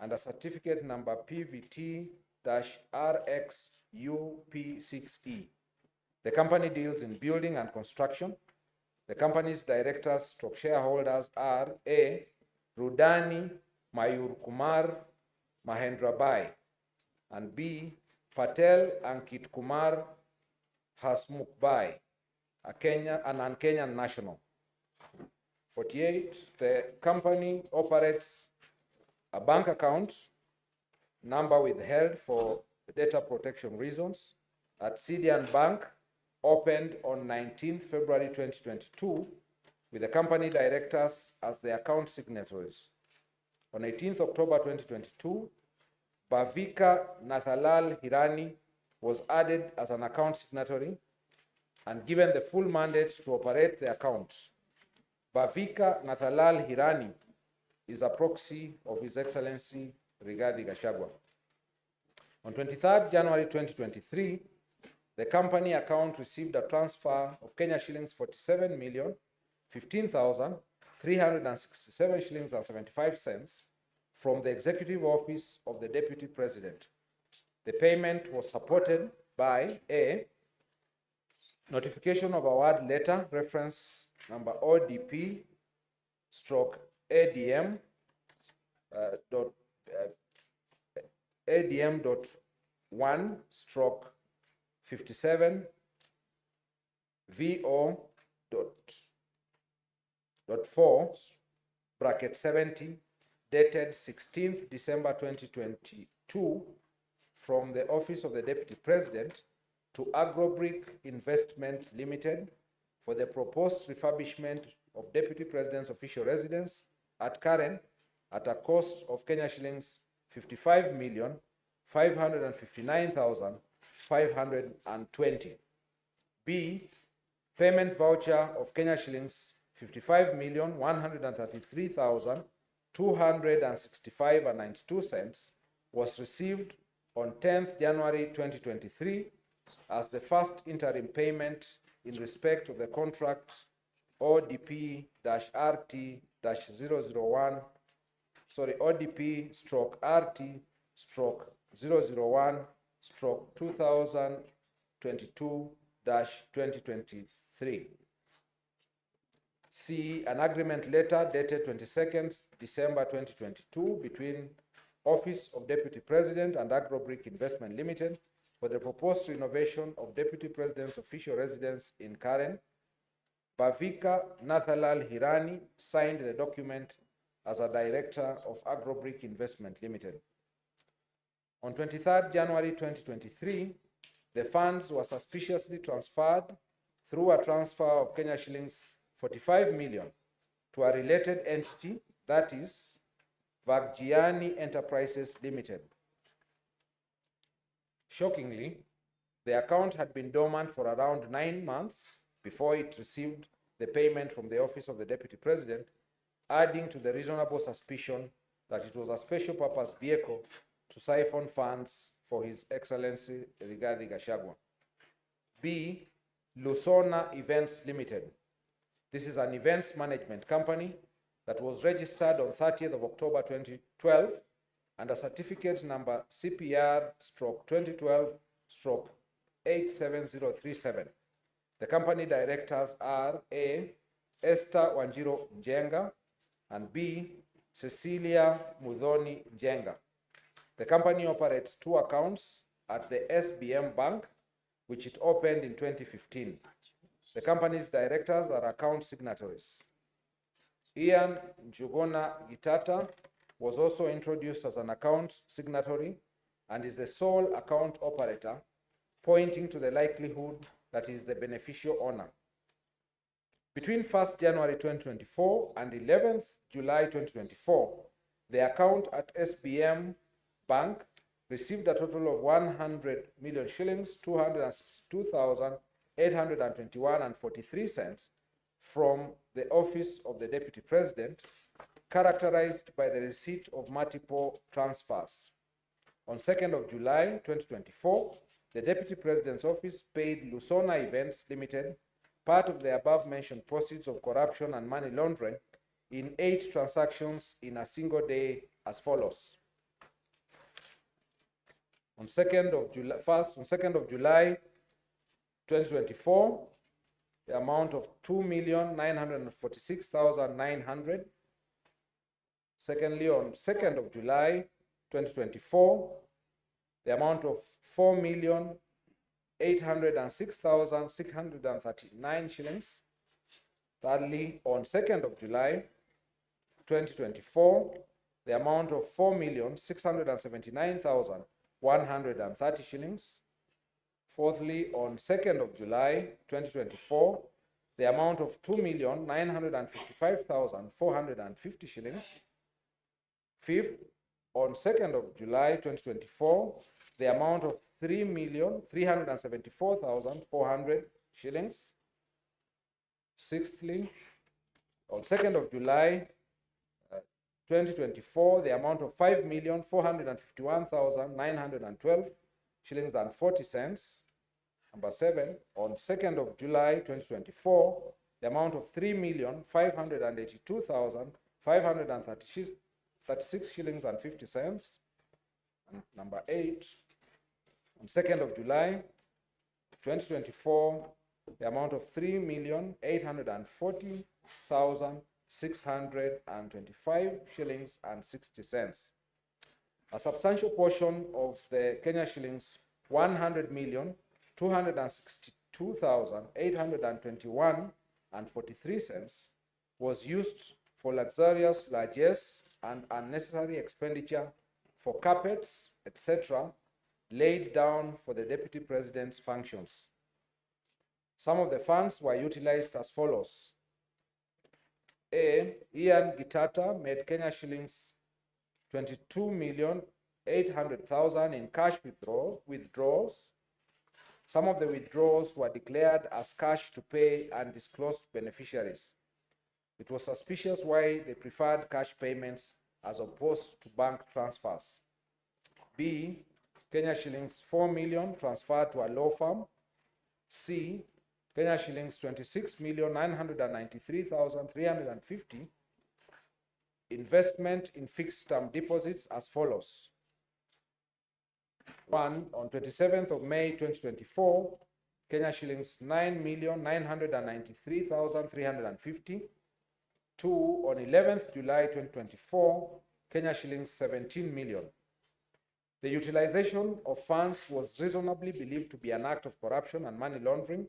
under certificate number PVT-RXUP6E. The company deals in building and construction. The company's directors stroke shareholders are A, Rudani Mayur Kumar Mahendrabhai, and B, Patel Ankit Kumar Hasmukhbhai, an un-Kenyan national. 48, the company operates a bank account number withheld for data protection reasons at Sidian Bank, opened on 19th February 2022, with the company directors as the account signatories. On 18th October 2022, Bhavika Nathalal Hirani was added as an account signatory and given the full mandate to operate the account. Bhavika Nathalal Hirani is a proxy of His Excellency Rigathi Gachagua. On 23rd January 2023, the company account received a transfer of Kenya shillings 47,015,367 shillings and 75 cents from the Executive Office of the Deputy President. The payment was supported by A, notification of award letter reference number ODP stroke ADM, dot, A D M dot one stroke 57 VO dot, dot 4 bracket 70 dated 16th December 2022 from the Office of the Deputy President to Agrobrick Investment Limited for the proposed refurbishment of Deputy President's official residence at Karen at a cost of Kenya shillings 55,559,520. B, payment voucher of Kenya shillings 55,133,265 and 92 cents was received on 10th January 2023 as the first interim payment in respect of the contract ODP-RT-001, sorry, ODP stroke RT stroke 001 stroke 2022-2023. C, an agreement letter dated 22nd December 2022 between Office of Deputy President and Agrobrick Investment Limited for the proposed renovation of Deputy President's official residence in Karen. Bhavika Nathalal Hirani signed the document as a director of Agrobrick Investment Limited. On 23rd January 2023, the funds were suspiciously transferred through a transfer of Kenya shillings 45 million to a related entity, that is Vaghjiani Enterprises Limited. Shockingly, the account had been dormant for around 9 months before it received the payment from the Office of the Deputy President, adding to the reasonable suspicion that it was a special purpose vehicle to siphon funds for His Excellency Rigathi Gachagua. B, Lusona Events Limited. This is an events management company that was registered on 30th of October 2012 under certificate number CPR stroke 2012 stroke 87037. The company directors are A, Esther Wanjiru Njenga, and B, Cecilia Muthoni Njenga. The company operates two accounts at the SBM Bank, which it opened in 2015. The company's directors are account signatories. Ian Njuguna Gitata was also introduced as an account signatory and is the sole account operator, pointing to the likelihood that he is the beneficial owner. Between 1st January 2024 and 11th July 2024, the account at SBM Bank received a total of 100 million shillings, 262,821 and 43 cents from the Office of the Deputy President, characterized by the receipt of multiple transfers. On 2nd of July 2024, the Deputy President's Office paid Lusona Events Limited part of the above-mentioned proceeds of corruption and money laundering in 8 transactions in a single day as follows. On 2nd of July, first, on 2nd of July 2024, the amount of 2,946,900. Secondly, on 2nd of July 2024, the amount of 4,806,639 shillings. Thirdly, on 2nd of July 2024, the amount of 4,679,130 shillings. Fourthly, on 2nd of July 2024, the amount of 2,955,450 shillings. Fifth, on 2nd of July 2024, the amount of 3,374,400 shillings. Sixthly, on 2nd of July 2024, the amount of 5,451,912 shillings and 40 cents. Number 7, on 2nd of July 2024, the amount of 3,582,536 shillings and 50 cents. And number 8, on 2nd of July 2024, the amount of 3,840,625 shillings and 60 cents. A substantial portion of the Kenya shillings 100 million two hundred and sixty, 2,821 and 43 cents was used for luxurious largesse and unnecessary expenditure for carpets, etc., laid down for the deputy president's functions. Some of the funds were utilized as follows. A. Ian Gitata made Kenya shillings 22,800,000 in cash withdrawals. Some of the withdrawals were declared as cash to pay undisclosed beneficiaries. It was suspicious why they preferred cash payments as opposed to bank transfers. B. Kenya shillings 4 million transferred to a law firm. C. Kenya shillings 26,993,350 investment in fixed term deposits as follows. 1. On 27th of May 2024, Kenya shillings 9,993,350. 2. On 11th July 2024, Kenya shillings 17 million. The utilization of funds was reasonably believed to be an act of corruption and money laundering,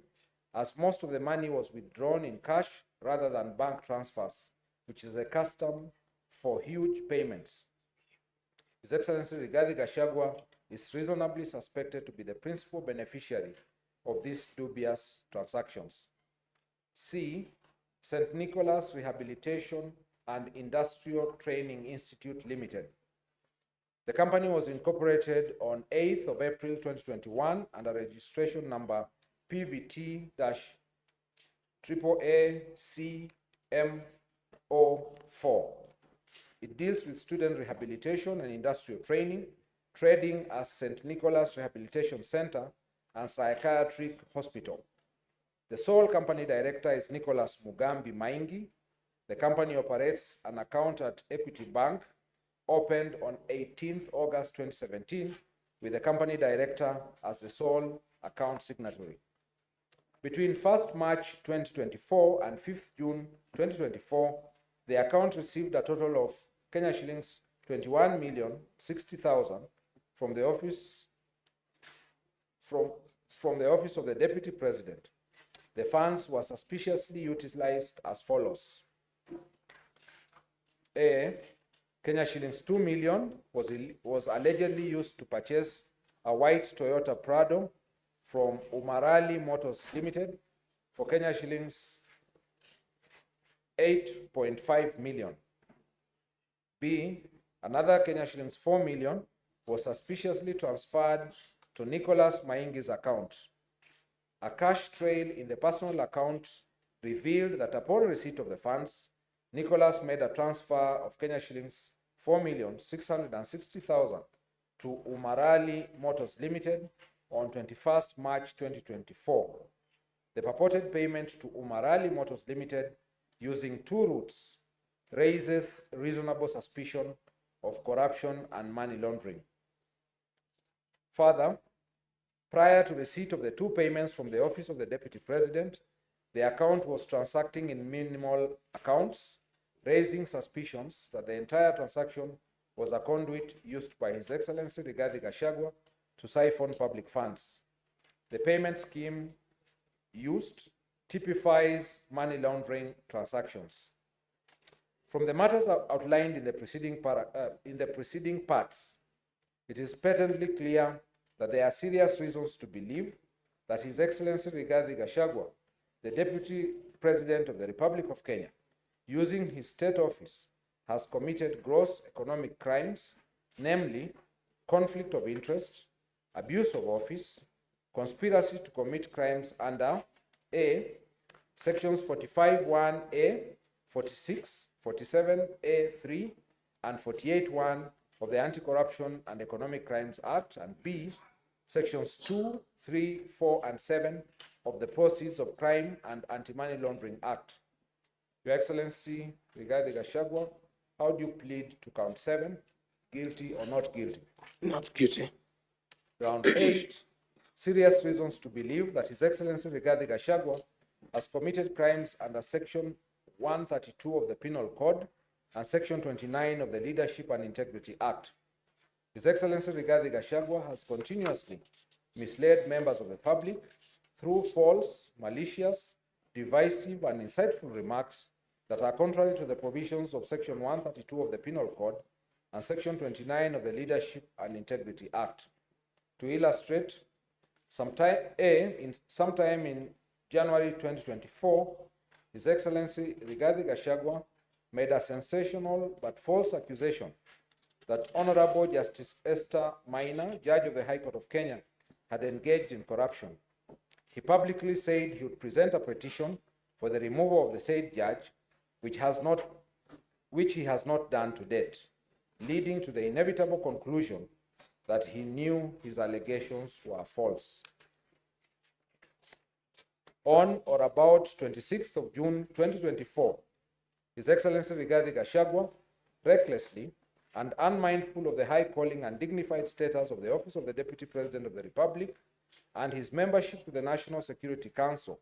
as most of the money was withdrawn in cash rather than bank transfers, which is a custom for huge payments. His Excellency Rigathi Gachagua is reasonably suspected to be the principal beneficiary of these dubious transactions. C. St. Nicholas Rehabilitation and Industrial Training Institute Limited. The company was incorporated on 8th of April 2021 under registration number PVT dash triple A C M O 4. It deals with student rehabilitation and industrial training, trading as St. Nicholas Rehabilitation Center and Psychiatric Hospital. The sole company director is Nicholas Mugambi Maingi. The company operates an account at Equity Bank, opened on 18th August 2017, with the company director as the sole account signatory. Between 1st March 2024 and 5th June 2024, the account received a total of Kenya shillings 21,060,000 from the office from the office of the Deputy President. The funds were suspiciously utilized as follows. A. Kenya shillings 2 million was allegedly used to purchase a white Toyota Prado from Umarali Motors Limited for Kenya shillings 8.5 million. B. Another Kenya shillings 4 million was suspiciously transferred to Nicholas Maingi's account. A cash trail in the personal account revealed that upon receipt of the funds, Nicholas made a transfer of Kenya shillings 4,660,000 to Umarali Motors Limited on 21st March 2024. The purported payment to Umarali Motors Limited using two routes raises reasonable suspicion of corruption and money laundering. Further, prior to receipt of the two payments from the office of the Deputy President, the account was transacting in minimal accounts, raising suspicions that the entire transaction was a conduit used by His Excellency Rigathi Gachagua to siphon public funds. The payment scheme used typifies money laundering transactions. From the matters outlined in the preceding, in the preceding parts, it is patently clear that there are serious reasons to believe that His Excellency Rigathi Gachagua, the Deputy President of the Republic of Kenya, using his state office, has committed gross economic crimes, namely conflict of interest, abuse of office, conspiracy to commit crimes under A, sections 45(1)(a), 46, 47A3, and 48(1) of the Anti-Corruption and Economic Crimes Act, and B, sections 2, 3, 4, and 7 of the Proceeds of Crime and Anti-Money Laundering Act. Your Excellency, Rigathi Gachagua, how do you plead to count 7, guilty or not guilty? Not guilty. Round 8, serious reasons to believe that His Excellency Rigathi Gachagua has committed crimes under Section 132 of the Penal Code and Section 29 of the Leadership and Integrity Act. His Excellency Rigathi Gachagua has continuously misled members of the public through false, malicious, divisive, and inciteful remarks that are contrary to the provisions of Section 132 of the Penal Code and Section 29 of the Leadership and Integrity Act. To illustrate, sometime, A, in, sometime in January 2024, His Excellency Rigathi Gachagua made a sensational but false accusation that Honorable Justice Esther Maina, Judge of the High Court of Kenya, had engaged in corruption. He publicly said he would present a petition for the removal of the said judge, which has not, which he has not done to date, leading to the inevitable conclusion that he knew his allegations were false. On or about 26th of June 2024, His Excellency Rigathi Gachagua recklessly and unmindful of the high calling and dignified status of the office of the Deputy President of the Republic and his membership to the National Security Council,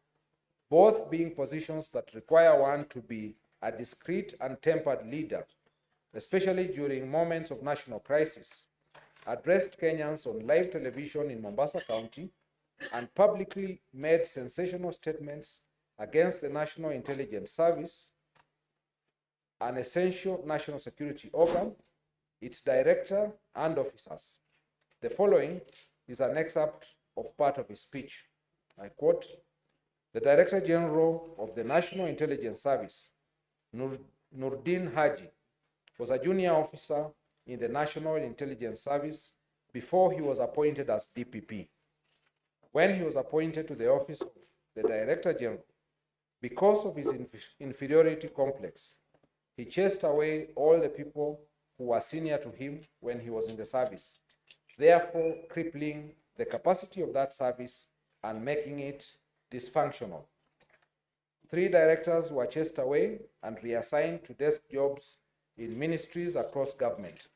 both being positions that require one to be a discreet and tempered leader, especially during moments of national crisis, addressed Kenyans on live television in Mombasa County and publicly made sensational statements against the National Intelligence Service, an essential national security organ, its director, and officers. The following is an excerpt of part of his speech. I quote, The Director General of the National Intelligence Service, Nur, Nurdin Haji, was a junior officer in the National Intelligence Service before he was appointed as DPP. When he was appointed to the office of the Director General, because of his inferiority complex, he chased away all the people who were senior to him when he was in the service, therefore crippling the capacity of that service and making it dysfunctional. 3 directors were chased away and reassigned to desk jobs in ministries across government.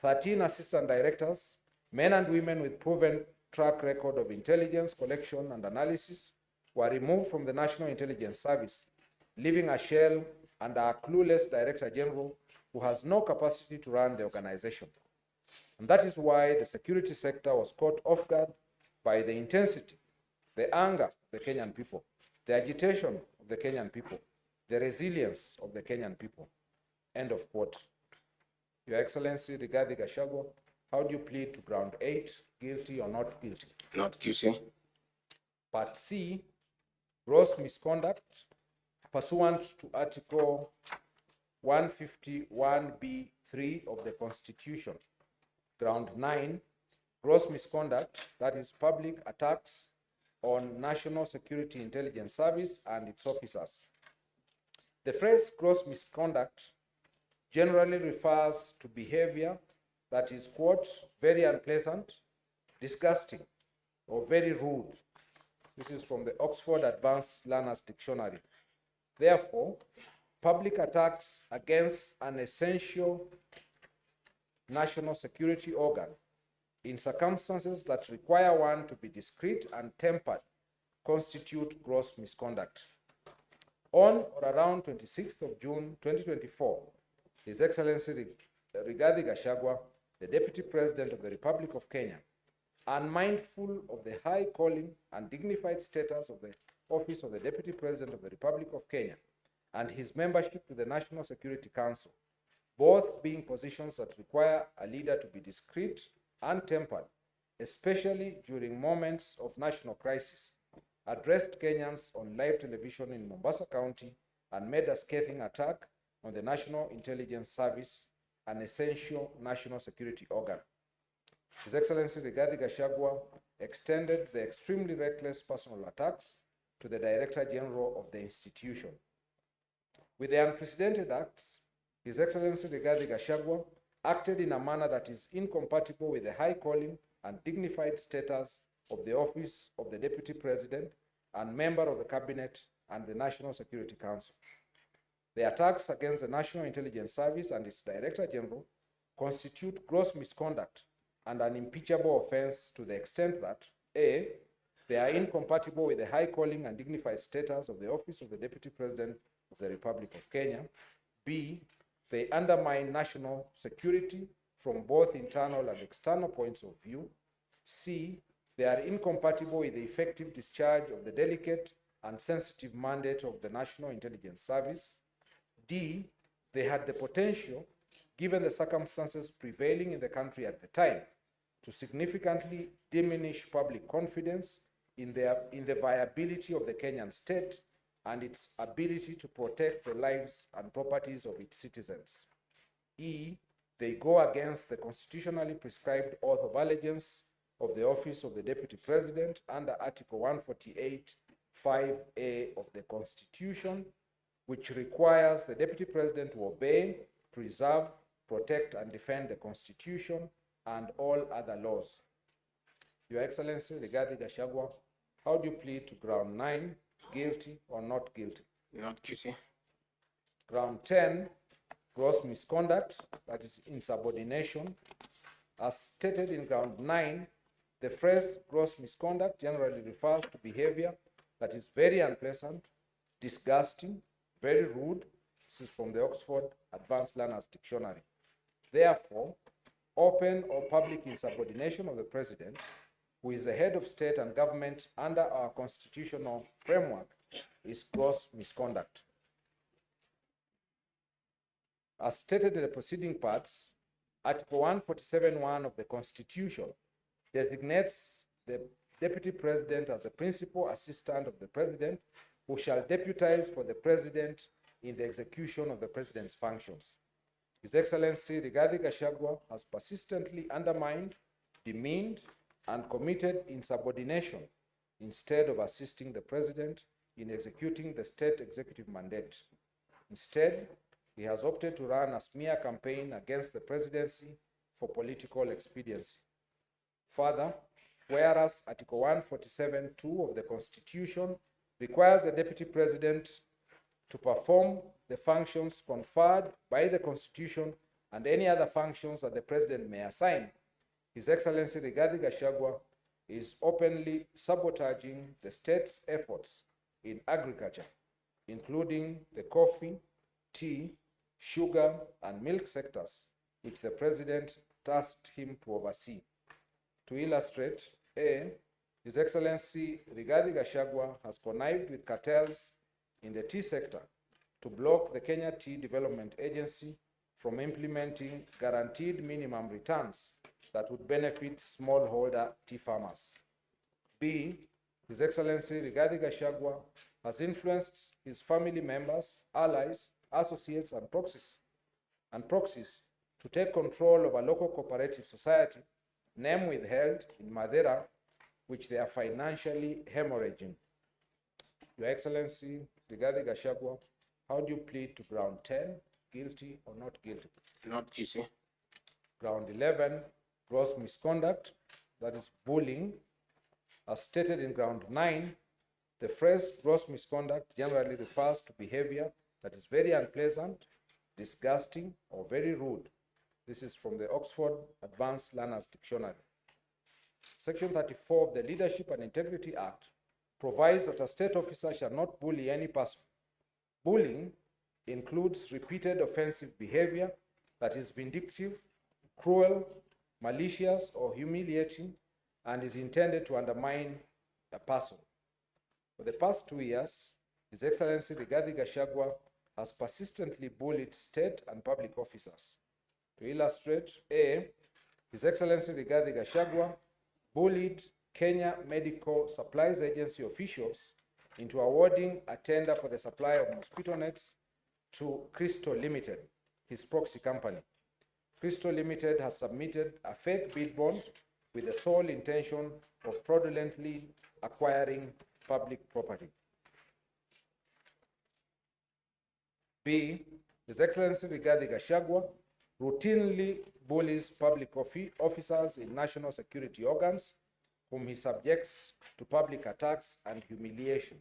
13 assistant directors, men and women with proven track record of intelligence collection and analysis, were removed from the National Intelligence Service, leaving a shell and a clueless director general who has no capacity to run the organization. And that is why the security sector was caught off guard by the intensity, the anger of the Kenyan people, the agitation of the Kenyan people, the resilience of the Kenyan people. End of quote. Your Excellency Rigathi Gachagua, how do you plead to ground 8, guilty or not guilty? Not guilty. Part C, gross misconduct pursuant to Article 151B3 of the Constitution. Ground 9, gross misconduct, that is public attacks on National Security Intelligence Service and its officers. The phrase gross misconduct generally refers to behavior that is, quote, very unpleasant, disgusting, or very rude. This is from the Oxford Advanced Learners Dictionary. Therefore, public attacks against an essential national security organ in circumstances that require one to be discreet and tempered constitute gross misconduct. On or around 26th of June 2024, His Excellency Rigathi Gachagua, the Deputy President of the Republic of Kenya, unmindful of the high calling and dignified status of the office of the Deputy President of the Republic of Kenya and his membership to the National Security Council, both being positions that require a leader to be discreet and tempered, especially during moments of national crisis, addressed Kenyans on live television in Mombasa County and made a scathing attack on the National Intelligence Service, an essential national security organ. His Excellency Rigathi Gachagua extended the extremely reckless personal attacks to the Director General of the institution. With the unprecedented acts, His Excellency Rigathi Gachagua acted in a manner that is incompatible with the high calling and dignified status of the office of the Deputy President and member of the Cabinet and the National Security Council. The attacks against the National Intelligence Service and its Director General constitute gross misconduct and an impeachable offense to the extent that A, they are incompatible with the high calling and dignified status of the office of the Deputy President of the Republic of Kenya. B, they undermine national security from both internal and external points of view. C, They are incompatible with the effective discharge of the delicate and sensitive mandate of the National Intelligence Service. D. They had the potential, given the circumstances prevailing in the country at the time, to significantly diminish public confidence in the viability of the Kenyan state and its ability to protect the lives and properties of its citizens. E. They go against the constitutionally prescribed oath of allegiance of the office of the Deputy President under Article 148 5A of the Constitution, which requires the Deputy President to obey, preserve, protect, and defend the Constitution and all other laws. Your Excellency, Rigathi Gachagua, how do you plead to ground 9, guilty or not guilty? Not guilty. Ground 10, gross misconduct, that is insubordination. As stated in ground 9, the phrase gross misconduct generally refers to behavior that is very unpleasant, disgusting, very rude. This is from the Oxford Advanced Learners Dictionary. Therefore, open or public insubordination of the president, who is the head of state and government under our constitutional framework, is gross misconduct. As stated in the preceding parts, Article 147.1 of the Constitution designates the Deputy President as the principal assistant of the President, who shall deputize for the President in the execution of the President's functions. His Excellency Rigathi Gachagua has persistently undermined, demeaned, and committed insubordination instead of assisting the President in executing the state executive mandate. Instead, he has opted to run a smear campaign against the presidency for political expediency. Further, whereas Article 147.2 of the Constitution requires the Deputy President to perform the functions conferred by the Constitution and any other functions that the President may assign, His Excellency Rigathi Gachagua is openly sabotaging the state's efforts in agriculture, including the coffee, tea, sugar, and milk sectors, which the President tasked him to oversee. To illustrate, A, His Excellency Rigathi Gachagua has connived with cartels in the tea sector to block the Kenya Tea Development Agency from implementing guaranteed minimum returns that would benefit smallholder tea farmers. B, His Excellency Rigathi Gachagua has influenced his family members, allies, associates, and proxies to take control of a local cooperative society, name withheld, in Mathira, which they are financially hemorrhaging. Your Excellency Rigathi Gachagua, how do you plead to ground 10, guilty or not guilty? Not guilty. Ground 11, gross misconduct, that is bullying. As stated in ground 9, the phrase gross misconduct generally refers to behavior that is very unpleasant, disgusting, or very rude. This is from the Oxford Advanced Learners Dictionary. Section 34 of the Leadership and Integrity Act provides that a state officer shall not bully any person. Bullying includes repeated offensive behavior that is vindictive, cruel, malicious, or humiliating, and is intended to undermine a person. For the past 2 years, His Excellency Rigathi Gachagua has persistently bullied state and public officers. To illustrate, A, His Excellency Rigathi Gachagua bullied Kenya Medical Supplies Agency officials into awarding a tender for the supply of mosquito nets to Crystal Limited, his proxy company. Crystal Limited has submitted a fake bid bond with the sole intention of fraudulently acquiring public property. B, His Excellency Rigathi Gachagua routinely bullies public officers in national security organs, whom he subjects to public attacks and humiliation.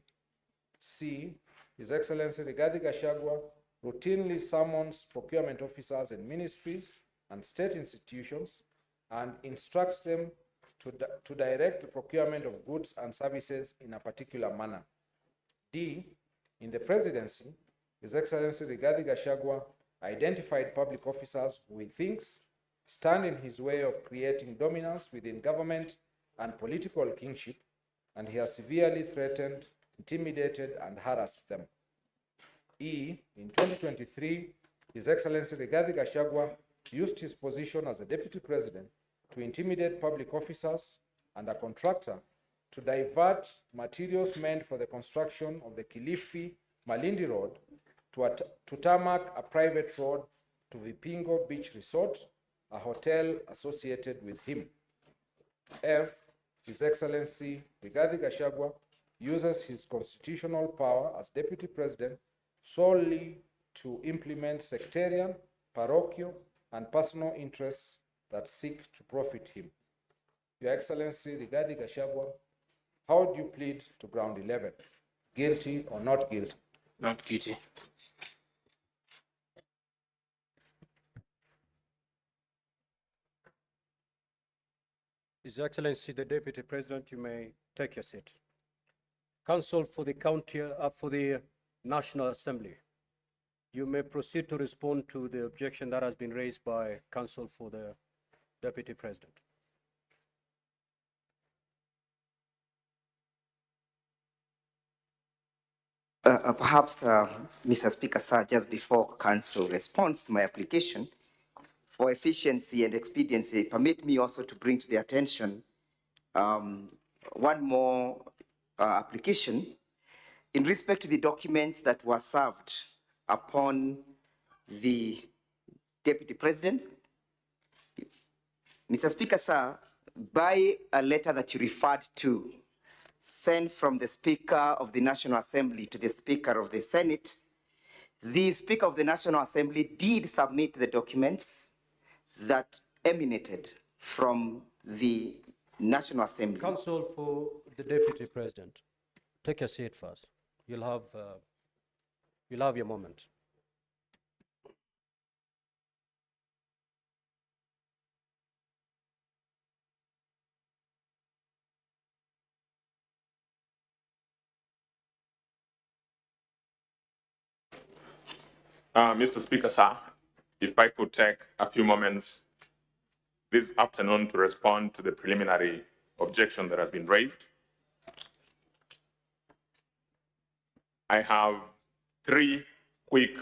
C, His Excellency Rigathi Gachagua routinely summons procurement officers in ministries and state institutions and instructs them to direct the procurement of goods and services in a particular manner. D, in the presidency, His Excellency Rigathi Gachagua identified public officers who he thinks stand in his way of creating dominance within government and political kingship, and he has severely threatened, intimidated, and harassed them. E, in 2023, His Excellency Rigathi Gachagua used his position as a deputy president to intimidate public officers and a contractor to divert materials meant for the construction of the Kilifi Malindi Road to, to tarmac a private road to Vipingo Beach Resort, a hotel associated with him. F, His Excellency Rigathi Gachagua uses his constitutional power as deputy president solely to implement sectarian, parochial, and personal interests that seek to profit him. Your Excellency Rigathi Gachagua, how do you plead to ground 11? Guilty or not guilty? Not guilty. His Excellency the Deputy President, you may take your seat. Counsel for the County, for the National Assembly, you may proceed to respond to the objection that has been raised by Counsel for the Deputy President. Perhaps, Mr. Speaker, sir, just before Council responds to my application, for efficiency and expediency, permit me also to bring to the attention one more application in respect to the documents that were served upon the Deputy President. Mr. Speaker, sir, by a letter that you referred to, sent from the Speaker of the National Assembly to the Speaker of the Senate, the Speaker of the National Assembly did submit the documents that emanated from the National Assembly. Counsel for the Deputy President, take your seat first. You'll have your moment. Mr. Speaker, sir, if I could take a few moments this afternoon to respond to the preliminary objection that has been raised. I have three quick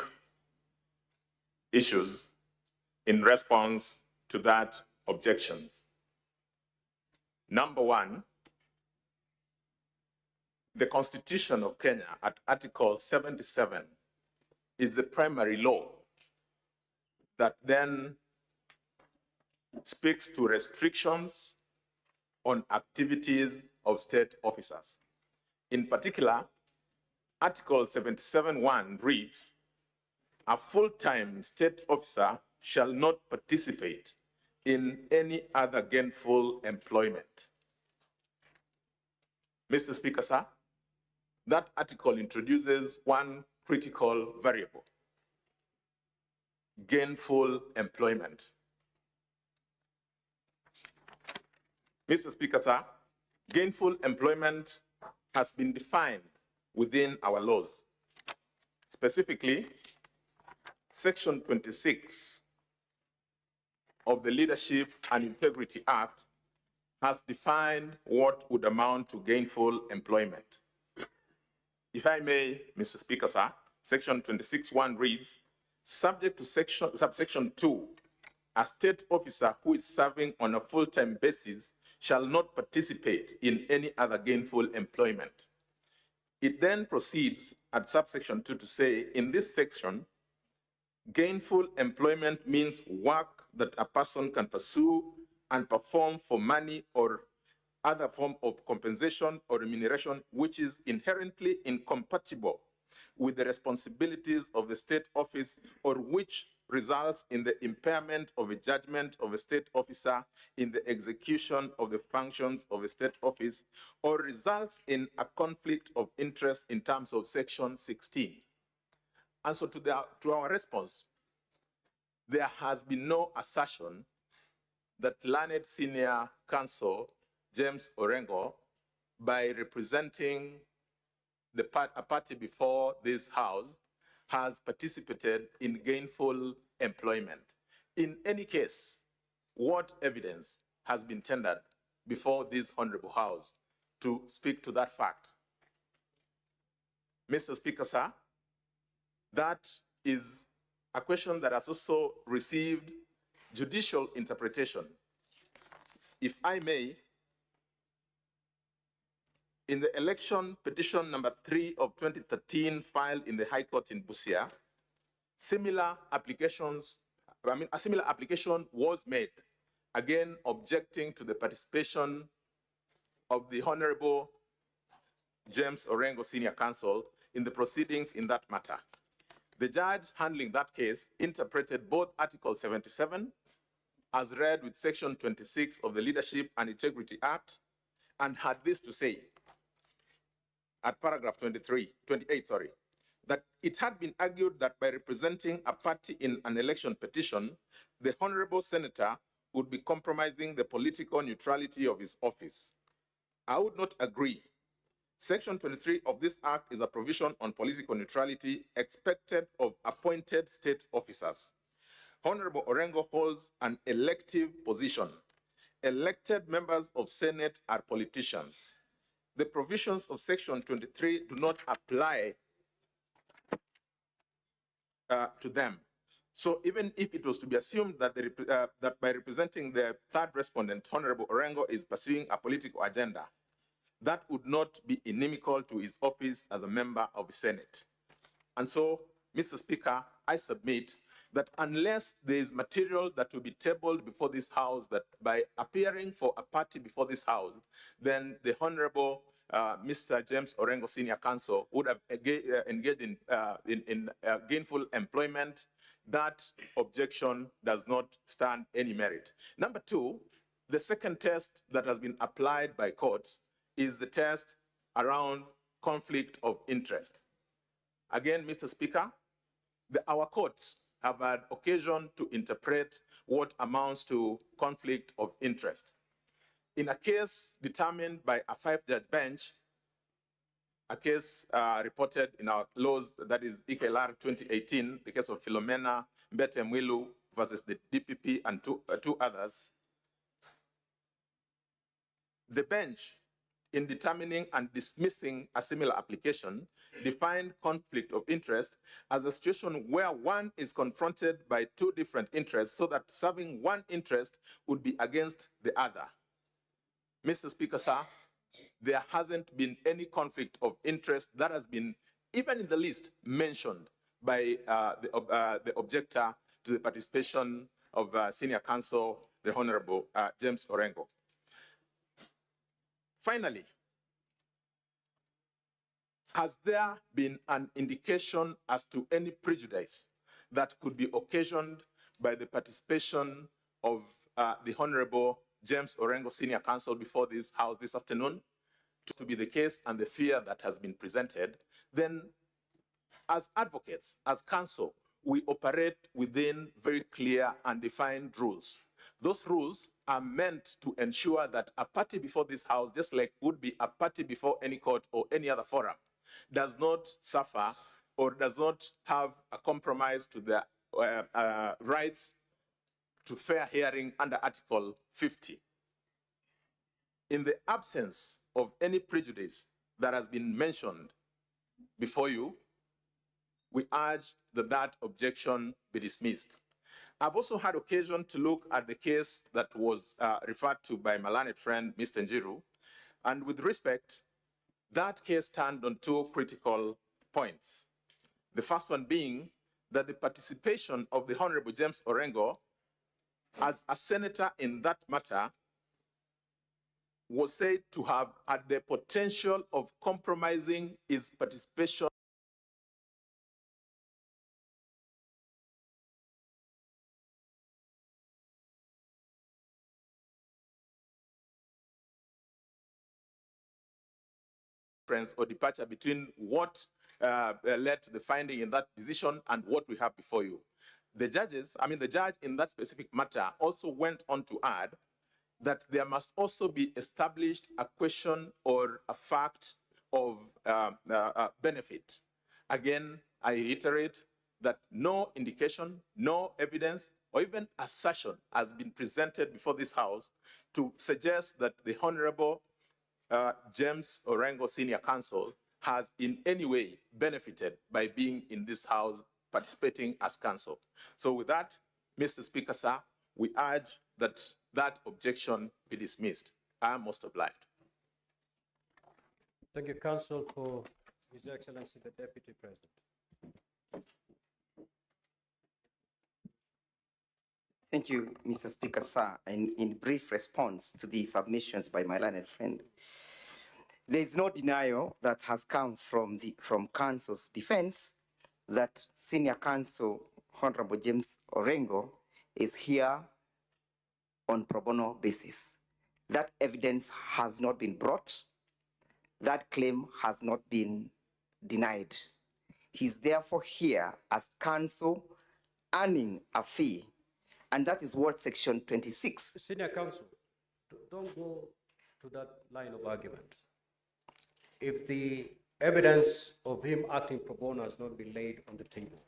issues in response to that objection. Number one, the Constitution of Kenya at Article 77 is the primary law that then speaks to restrictions on activities of state officers. In particular, Article 77(1) reads, a full-time state officer shall not participate in any other gainful employment. Mr. Speaker, sir, that article introduces one critical variable, gainful employment. Mr. Speaker, sir, gainful employment has been defined within our laws. Specifically, Section 26 of the Leadership and Integrity Act has defined what would amount to gainful employment. If I may, Mr. Speaker, sir, Section 26(1) reads, subject to subsection 2, a state officer who is serving on a full-time basis shall not participate in any other gainful employment. It then proceeds at subsection 2 to say, in this section, gainful employment means work that a person can pursue and perform for money or other form of compensation or remuneration which is inherently incompatible with the responsibilities of the state office or which results in the impairment of a judgment of a state officer in the execution of the functions of a state office or results in a conflict of interest in terms of section 16. And so to our response, there has been no assertion that learned senior counsel James Orengo, by representing a party before this house, has participated in gainful employment. In any case, what evidence has been tendered before this Honorable House to speak to that fact. Mr. Speaker, sir, that is a question that has also received judicial interpretation. If I may, in the election petition number 3 of 2013 filed in the High Court in Busia, similar applications, I mean, a similar application was made, again objecting to the participation of the Honorable James Orengo Senior Counsel in the proceedings in that matter. The judge handling that case interpreted both Article 77 as read with Section 26 of the Leadership and Integrity Act and had this to say at paragraph 23, 28, sorry, that it had been argued that by representing a party in an election petition, the honorable senator would be compromising the political neutrality of his office. I would not agree. Section 23 of this act is a provision on political neutrality expected of appointed state officers. Honorable Orengo holds an elective position. Elected members of Senate are politicians. The provisions of Section 23 do not apply to them. So even if it was to be assumed that, that by representing the third respondent, Honorable Orengo is pursuing a political agenda, that would not be inimical to his office as a member of the Senate. And so, Mr. Speaker, I submit that unless there is material that will be tabled before this House, that by appearing for a party before this House, then the Honorable Mr. James Orengo Senior Counsel would have engaged in gainful employment. That objection does not stand any merit. Number two, the second test that has been applied by courts is the test around conflict of interest. Again, Mr. Speaker, our courts have had occasion to interpret what amounts to conflict of interest. In a case determined by a 5-judge bench, a case reported in our laws, that is EKLR 2018, the case of Philomena Mbete Mwilu versus the DPP and two others, the bench, in determining and dismissing a similar application, defined conflict of interest as a situation where one is confronted by two different interests so that serving one interest would be against the other. Mr. Speaker, sir, there hasn't been any conflict of interest that has been, even in the least, mentioned by the objector to the participation of Senior Counsel, the Honorable James Orengo. Finally, has there been an indication as to any prejudice that could be occasioned by the participation of the Honorable James Orengo Senior Counsel before this House this afternoon? To be the case and the fear that has been presented, then as advocates, as counsel, we operate within very clear and defined rules. Those rules are meant to ensure that a party before this House, just like would be a party before any court or any other forum, does not suffer or does not have a compromise to their rights to fair hearing under Article 50. In the absence of any prejudice that has been mentioned before you, we urge that that objection be dismissed. I've also had occasion to look at the case that was referred to by my learned friend, Mr. Njiru, and with respect, that case turned on two critical points. The first one being that the participation of the Honorable James Orengo as a senator in that matter was said to have had the potential of compromising his participation or departure between what led to the finding in that decision and what we have before you. The judges, I mean, the judge in that specific matter also went on to add that there must also be established a question or a fact of benefit. Again, I reiterate that no indication, no evidence, or even assertion has been presented before this House to suggest that the Honorable James Orengo Senior Counsel has in any way benefited by being in this house participating as counsel. So with that, Mr. Speaker, sir, we urge that that objection be dismissed. I am most obliged. Thank you, Counsel, for His Excellency the Deputy President. Thank you, Mr. Speaker, sir. And in brief response to the submissions by my learned friend, there is no denial that has come from the from Council's defense that Senior Counsel Honorable James Orengo is here on pro bono basis. That evidence has not been brought. That claim has not been denied. He's therefore here as counsel earning a fee. And that is what Section 26 Senior Counsel, don't go to that line of argument. If the evidence of him acting pro bono has not been laid on the table,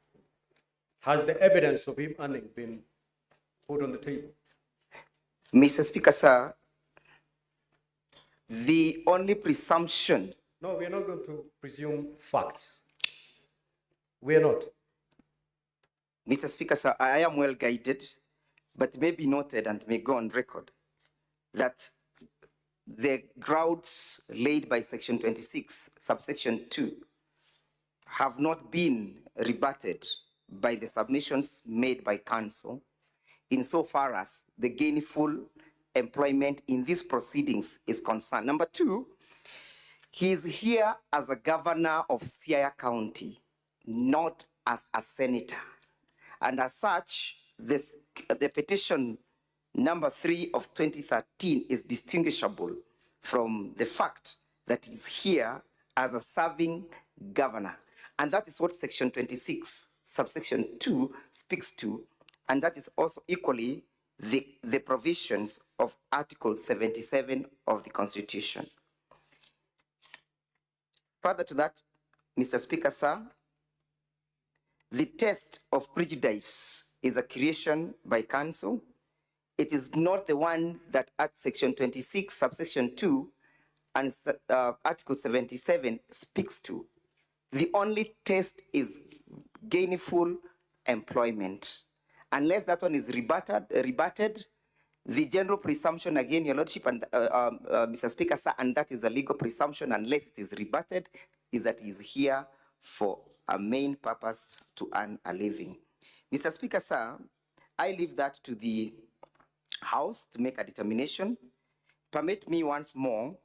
has the evidence of him earning been put on the table? Mr. Speaker, sir, the only presumption. No, we are not going to presume facts. We are not. Mr. Speaker, sir, I am well guided, but may be noted and may go on record that the grounds laid by Section 26, subsection 2, have not been rebutted by the submissions made by counsel insofar as the gainful employment in these proceedings is concerned. Number two, he is here as a governor of Siaya County, not as a senator. And as such, the petition number 3 of 2013 is distinguishable from the fact that he's here as a serving governor. And that is what Section 26, subsection 2 speaks to. And that is also equally the provisions of Article 77 of the Constitution. Further to that, Mr. Speaker, sir, the test of prejudice is a creation by counsel. It is not the one that at Section 26, subsection 2, and Article 77 speaks to. The only test is gainful employment. Unless that one is rebutted, the general presumption, again, Your Lordship and Mr. Speaker, sir, and that is a legal presumption, unless it is rebutted, is that he is here for a main purpose to earn a living. Mr. Speaker, sir, I leave that to the House to make a determination. Permit me once more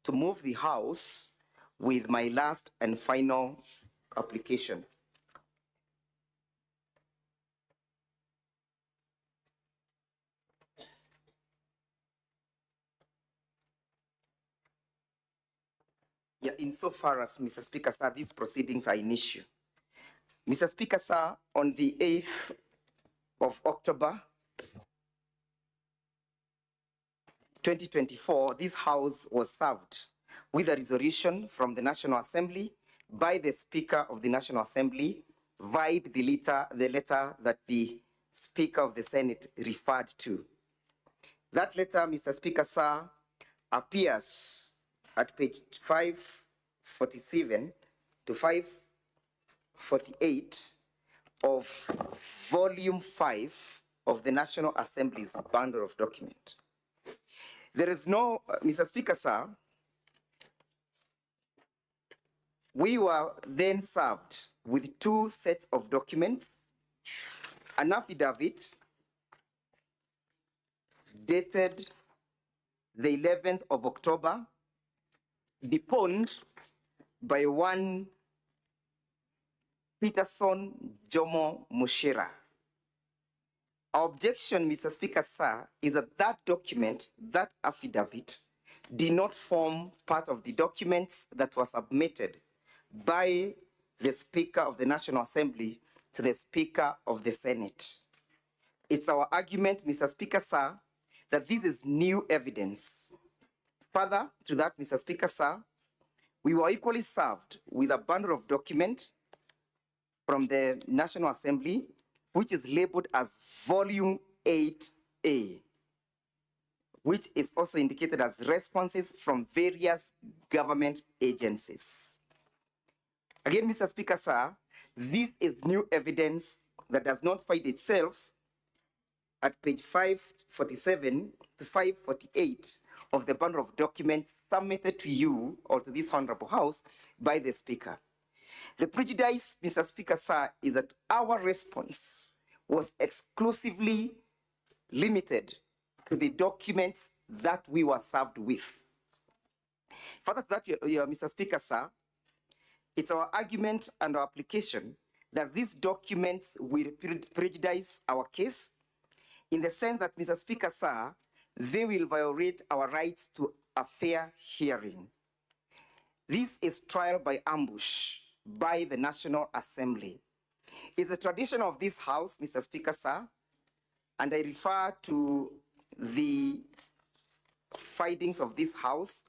to move the House with my last and final application. Yeah, insofar as, Mr. Speaker, sir, these proceedings are in issue. Mr. Speaker, sir, on the 8th of October, 2024, this House was served with a resolution from the National Assembly by the Speaker of the National Assembly via the letter that the Speaker of the Senate referred to. That letter, Mr. Speaker, sir, appears at page 547 to 548 of Volume 5 of the National Assembly's bundle of document. There is no, Mr. Speaker, sir, we were then served with two sets of documents, an affidavit dated the 11th of October, deponed by one Peterson Jomo Mushira. Our objection, Mr. Speaker, sir, is that that document, that affidavit, did not form part of the documents that were submitted by the Speaker of the National Assembly to the Speaker of the Senate. It's our argument, Mr. Speaker, sir, that this is new evidence. Further to that, Mr. Speaker, sir, we were equally served with a bundle of documents from the National Assembly, which is labeled as Volume 8A. which is also indicated as responses from various government agencies. Again, Mr. Speaker, sir, this is new evidence that does not find itself at page 547 to 548 of the bundle of documents submitted to you or to this honorable house by the Speaker. The prejudice, Mr. Speaker, sir, is that our response was exclusively limited to the documents that we were served with. Further to that, Mr. Speaker, sir, it's our argument and our application that these documents will prejudice our case in the sense that, Mr. Speaker, sir, they will violate our rights to a fair hearing. This is trial by ambush by the National Assembly. It's a tradition of this House, Mr. Speaker, sir, and I refer to the findings of this House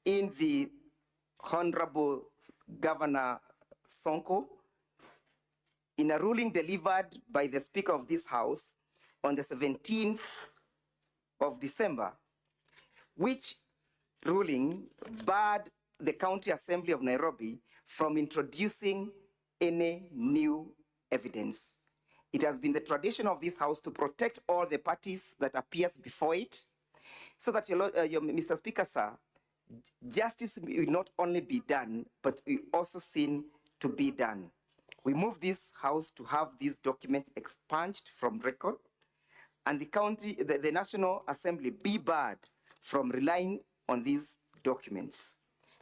in the Honorable Governor Sonko, in a ruling delivered by the Speaker of this House on the 17th of December, which ruling barred the County Assembly of Nairobi from introducing any new evidence. It has been the tradition of this House to protect all the parties that appears before it, so that, Mr. Speaker, sir, justice will not only be done, but will also seen to be done. We move this House to have this document expunged from record, and the National Assembly be barred from relying on these documents.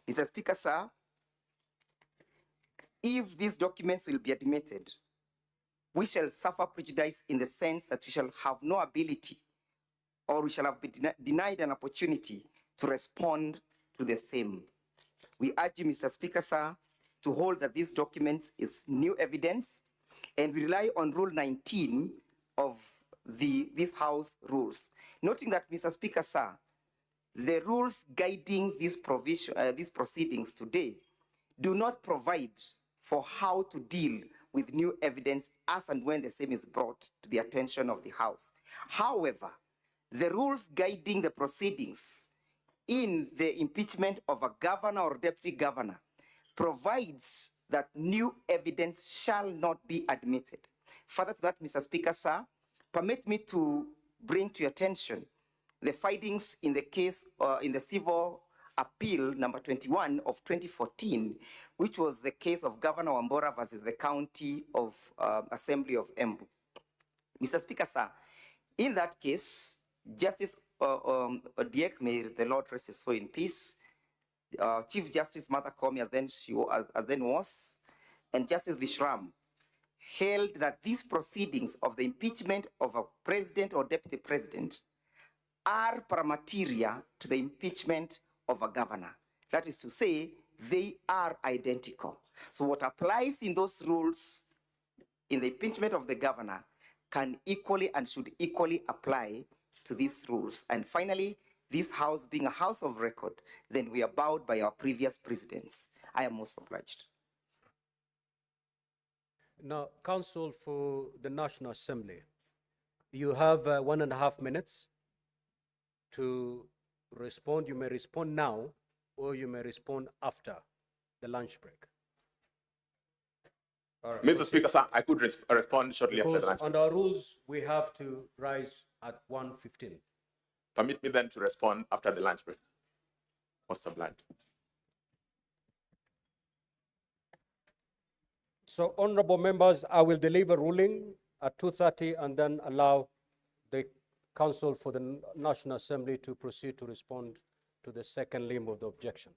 Mr. Speaker, sir, if these documents will be admitted, we shall suffer prejudice in the sense that we shall have no ability, or we shall have been denied an opportunity to respond to the same. We urge you, Mr. Speaker, sir, to hold that these documents is new evidence, and we rely on Rule 19 of this House rules, noting that, Mr. Speaker, sir, the rules guiding these proceedings today do not provide for how to deal with new evidence as and when the same is brought to the attention of the House. However, the rules guiding the proceedings in the impeachment of a governor or deputy governor provides that new evidence shall not be admitted. Further to that, Mr. Speaker, sir, permit me to bring to your attention the findings in the case, in the civil appeal number 21 of 2014, which was the case of Governor Wambora versus the County of Assembly of Embu. Mr. Speaker, sir, in that case, Justice Odiek, may the Lord rest his soul in peace, Chief Justice Martha Koome, as then was, and Justice Vishram, held that these proceedings of the impeachment of a president or deputy president are pramateria to the impeachment of a governor. That is to say, they are identical. So what applies in those rules in the impeachment of the governor can equally and should equally apply to these rules. And finally, this house being a house of record, then we are bound by our previous precedents. I am most obliged. Now, Counsel for the National Assembly, you have 1.5 minutes to respond. You may respond now, or you may respond after the lunch break. All right. Mr. Speaker, sir, I could respond shortly after the Because lunch break. under our rules, we have to rise at 1:15. Permit me then to respond after the lunch break. Most obliged. So, honorable members, I will deliver ruling at 2:30 and then allow the Counsel for the National Assembly to proceed to respond to the second limb of the objection.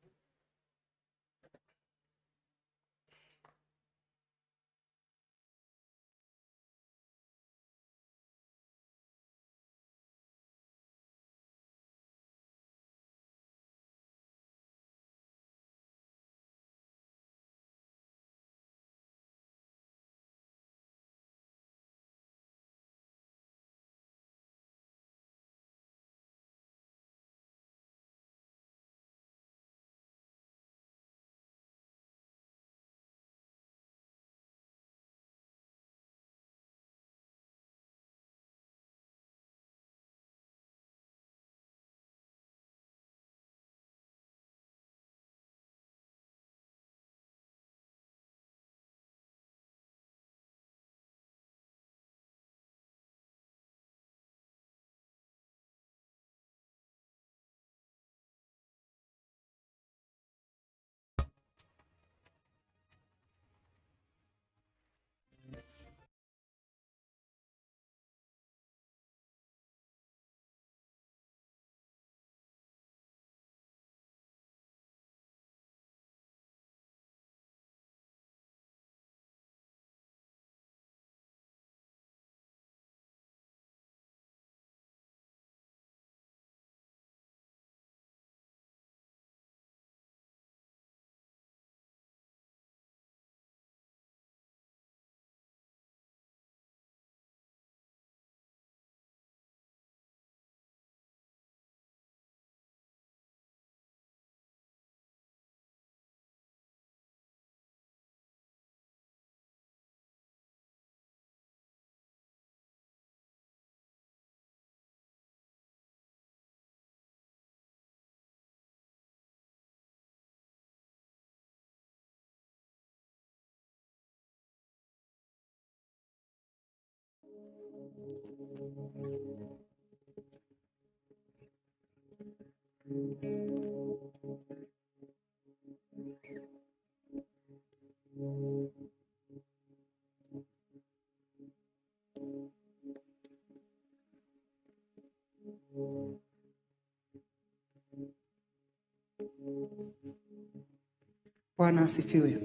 Bwana asifiwe.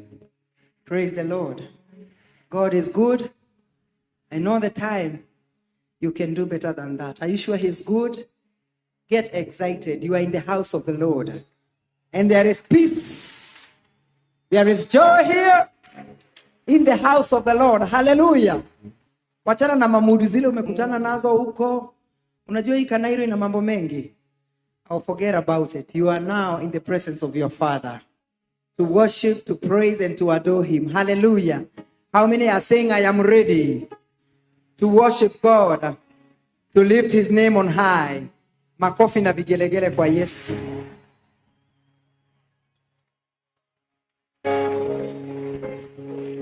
Praise the Lord. God is good. And all the time, you can do better than that. Are you sure He's good? Get excited. You are in the house of the Lord. And there is peace. There is joy here in the house of the Lord. Hallelujah. Wachana na mamudi zile umekutana nazo huko. Unajua hii Kanairo ina mambo mengi. Oh, forget about it. You are now in the presence of your Father to worship, to praise, and to adore Him. Hallelujah. How many are saying, I am ready to worship God, to lift His name on high? Makofi na vigelegele kwa Yesu.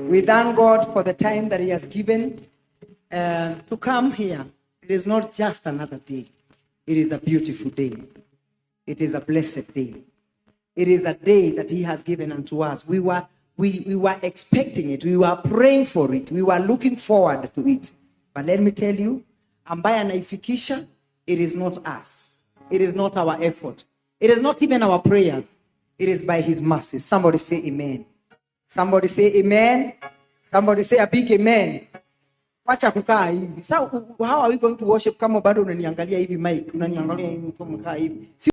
We thank God for the time that He has given to come here. It is not just another day, it is a beautiful day. It is a blessed day. It is a day that He has given unto us. We were expecting it. We were praying for it. We were looking forward to it. But let me tell you, ambaye anaifikisha, it is not us. It is not our effort. It is not even our prayers. It is by His mercy. Somebody say amen. Somebody say amen. Somebody say a big amen. Wacha kukaa hivi. So how are we going to worship kama bado unaniangalia hivi Mike? Unaniangalia hivi kama umekaa hivi. Si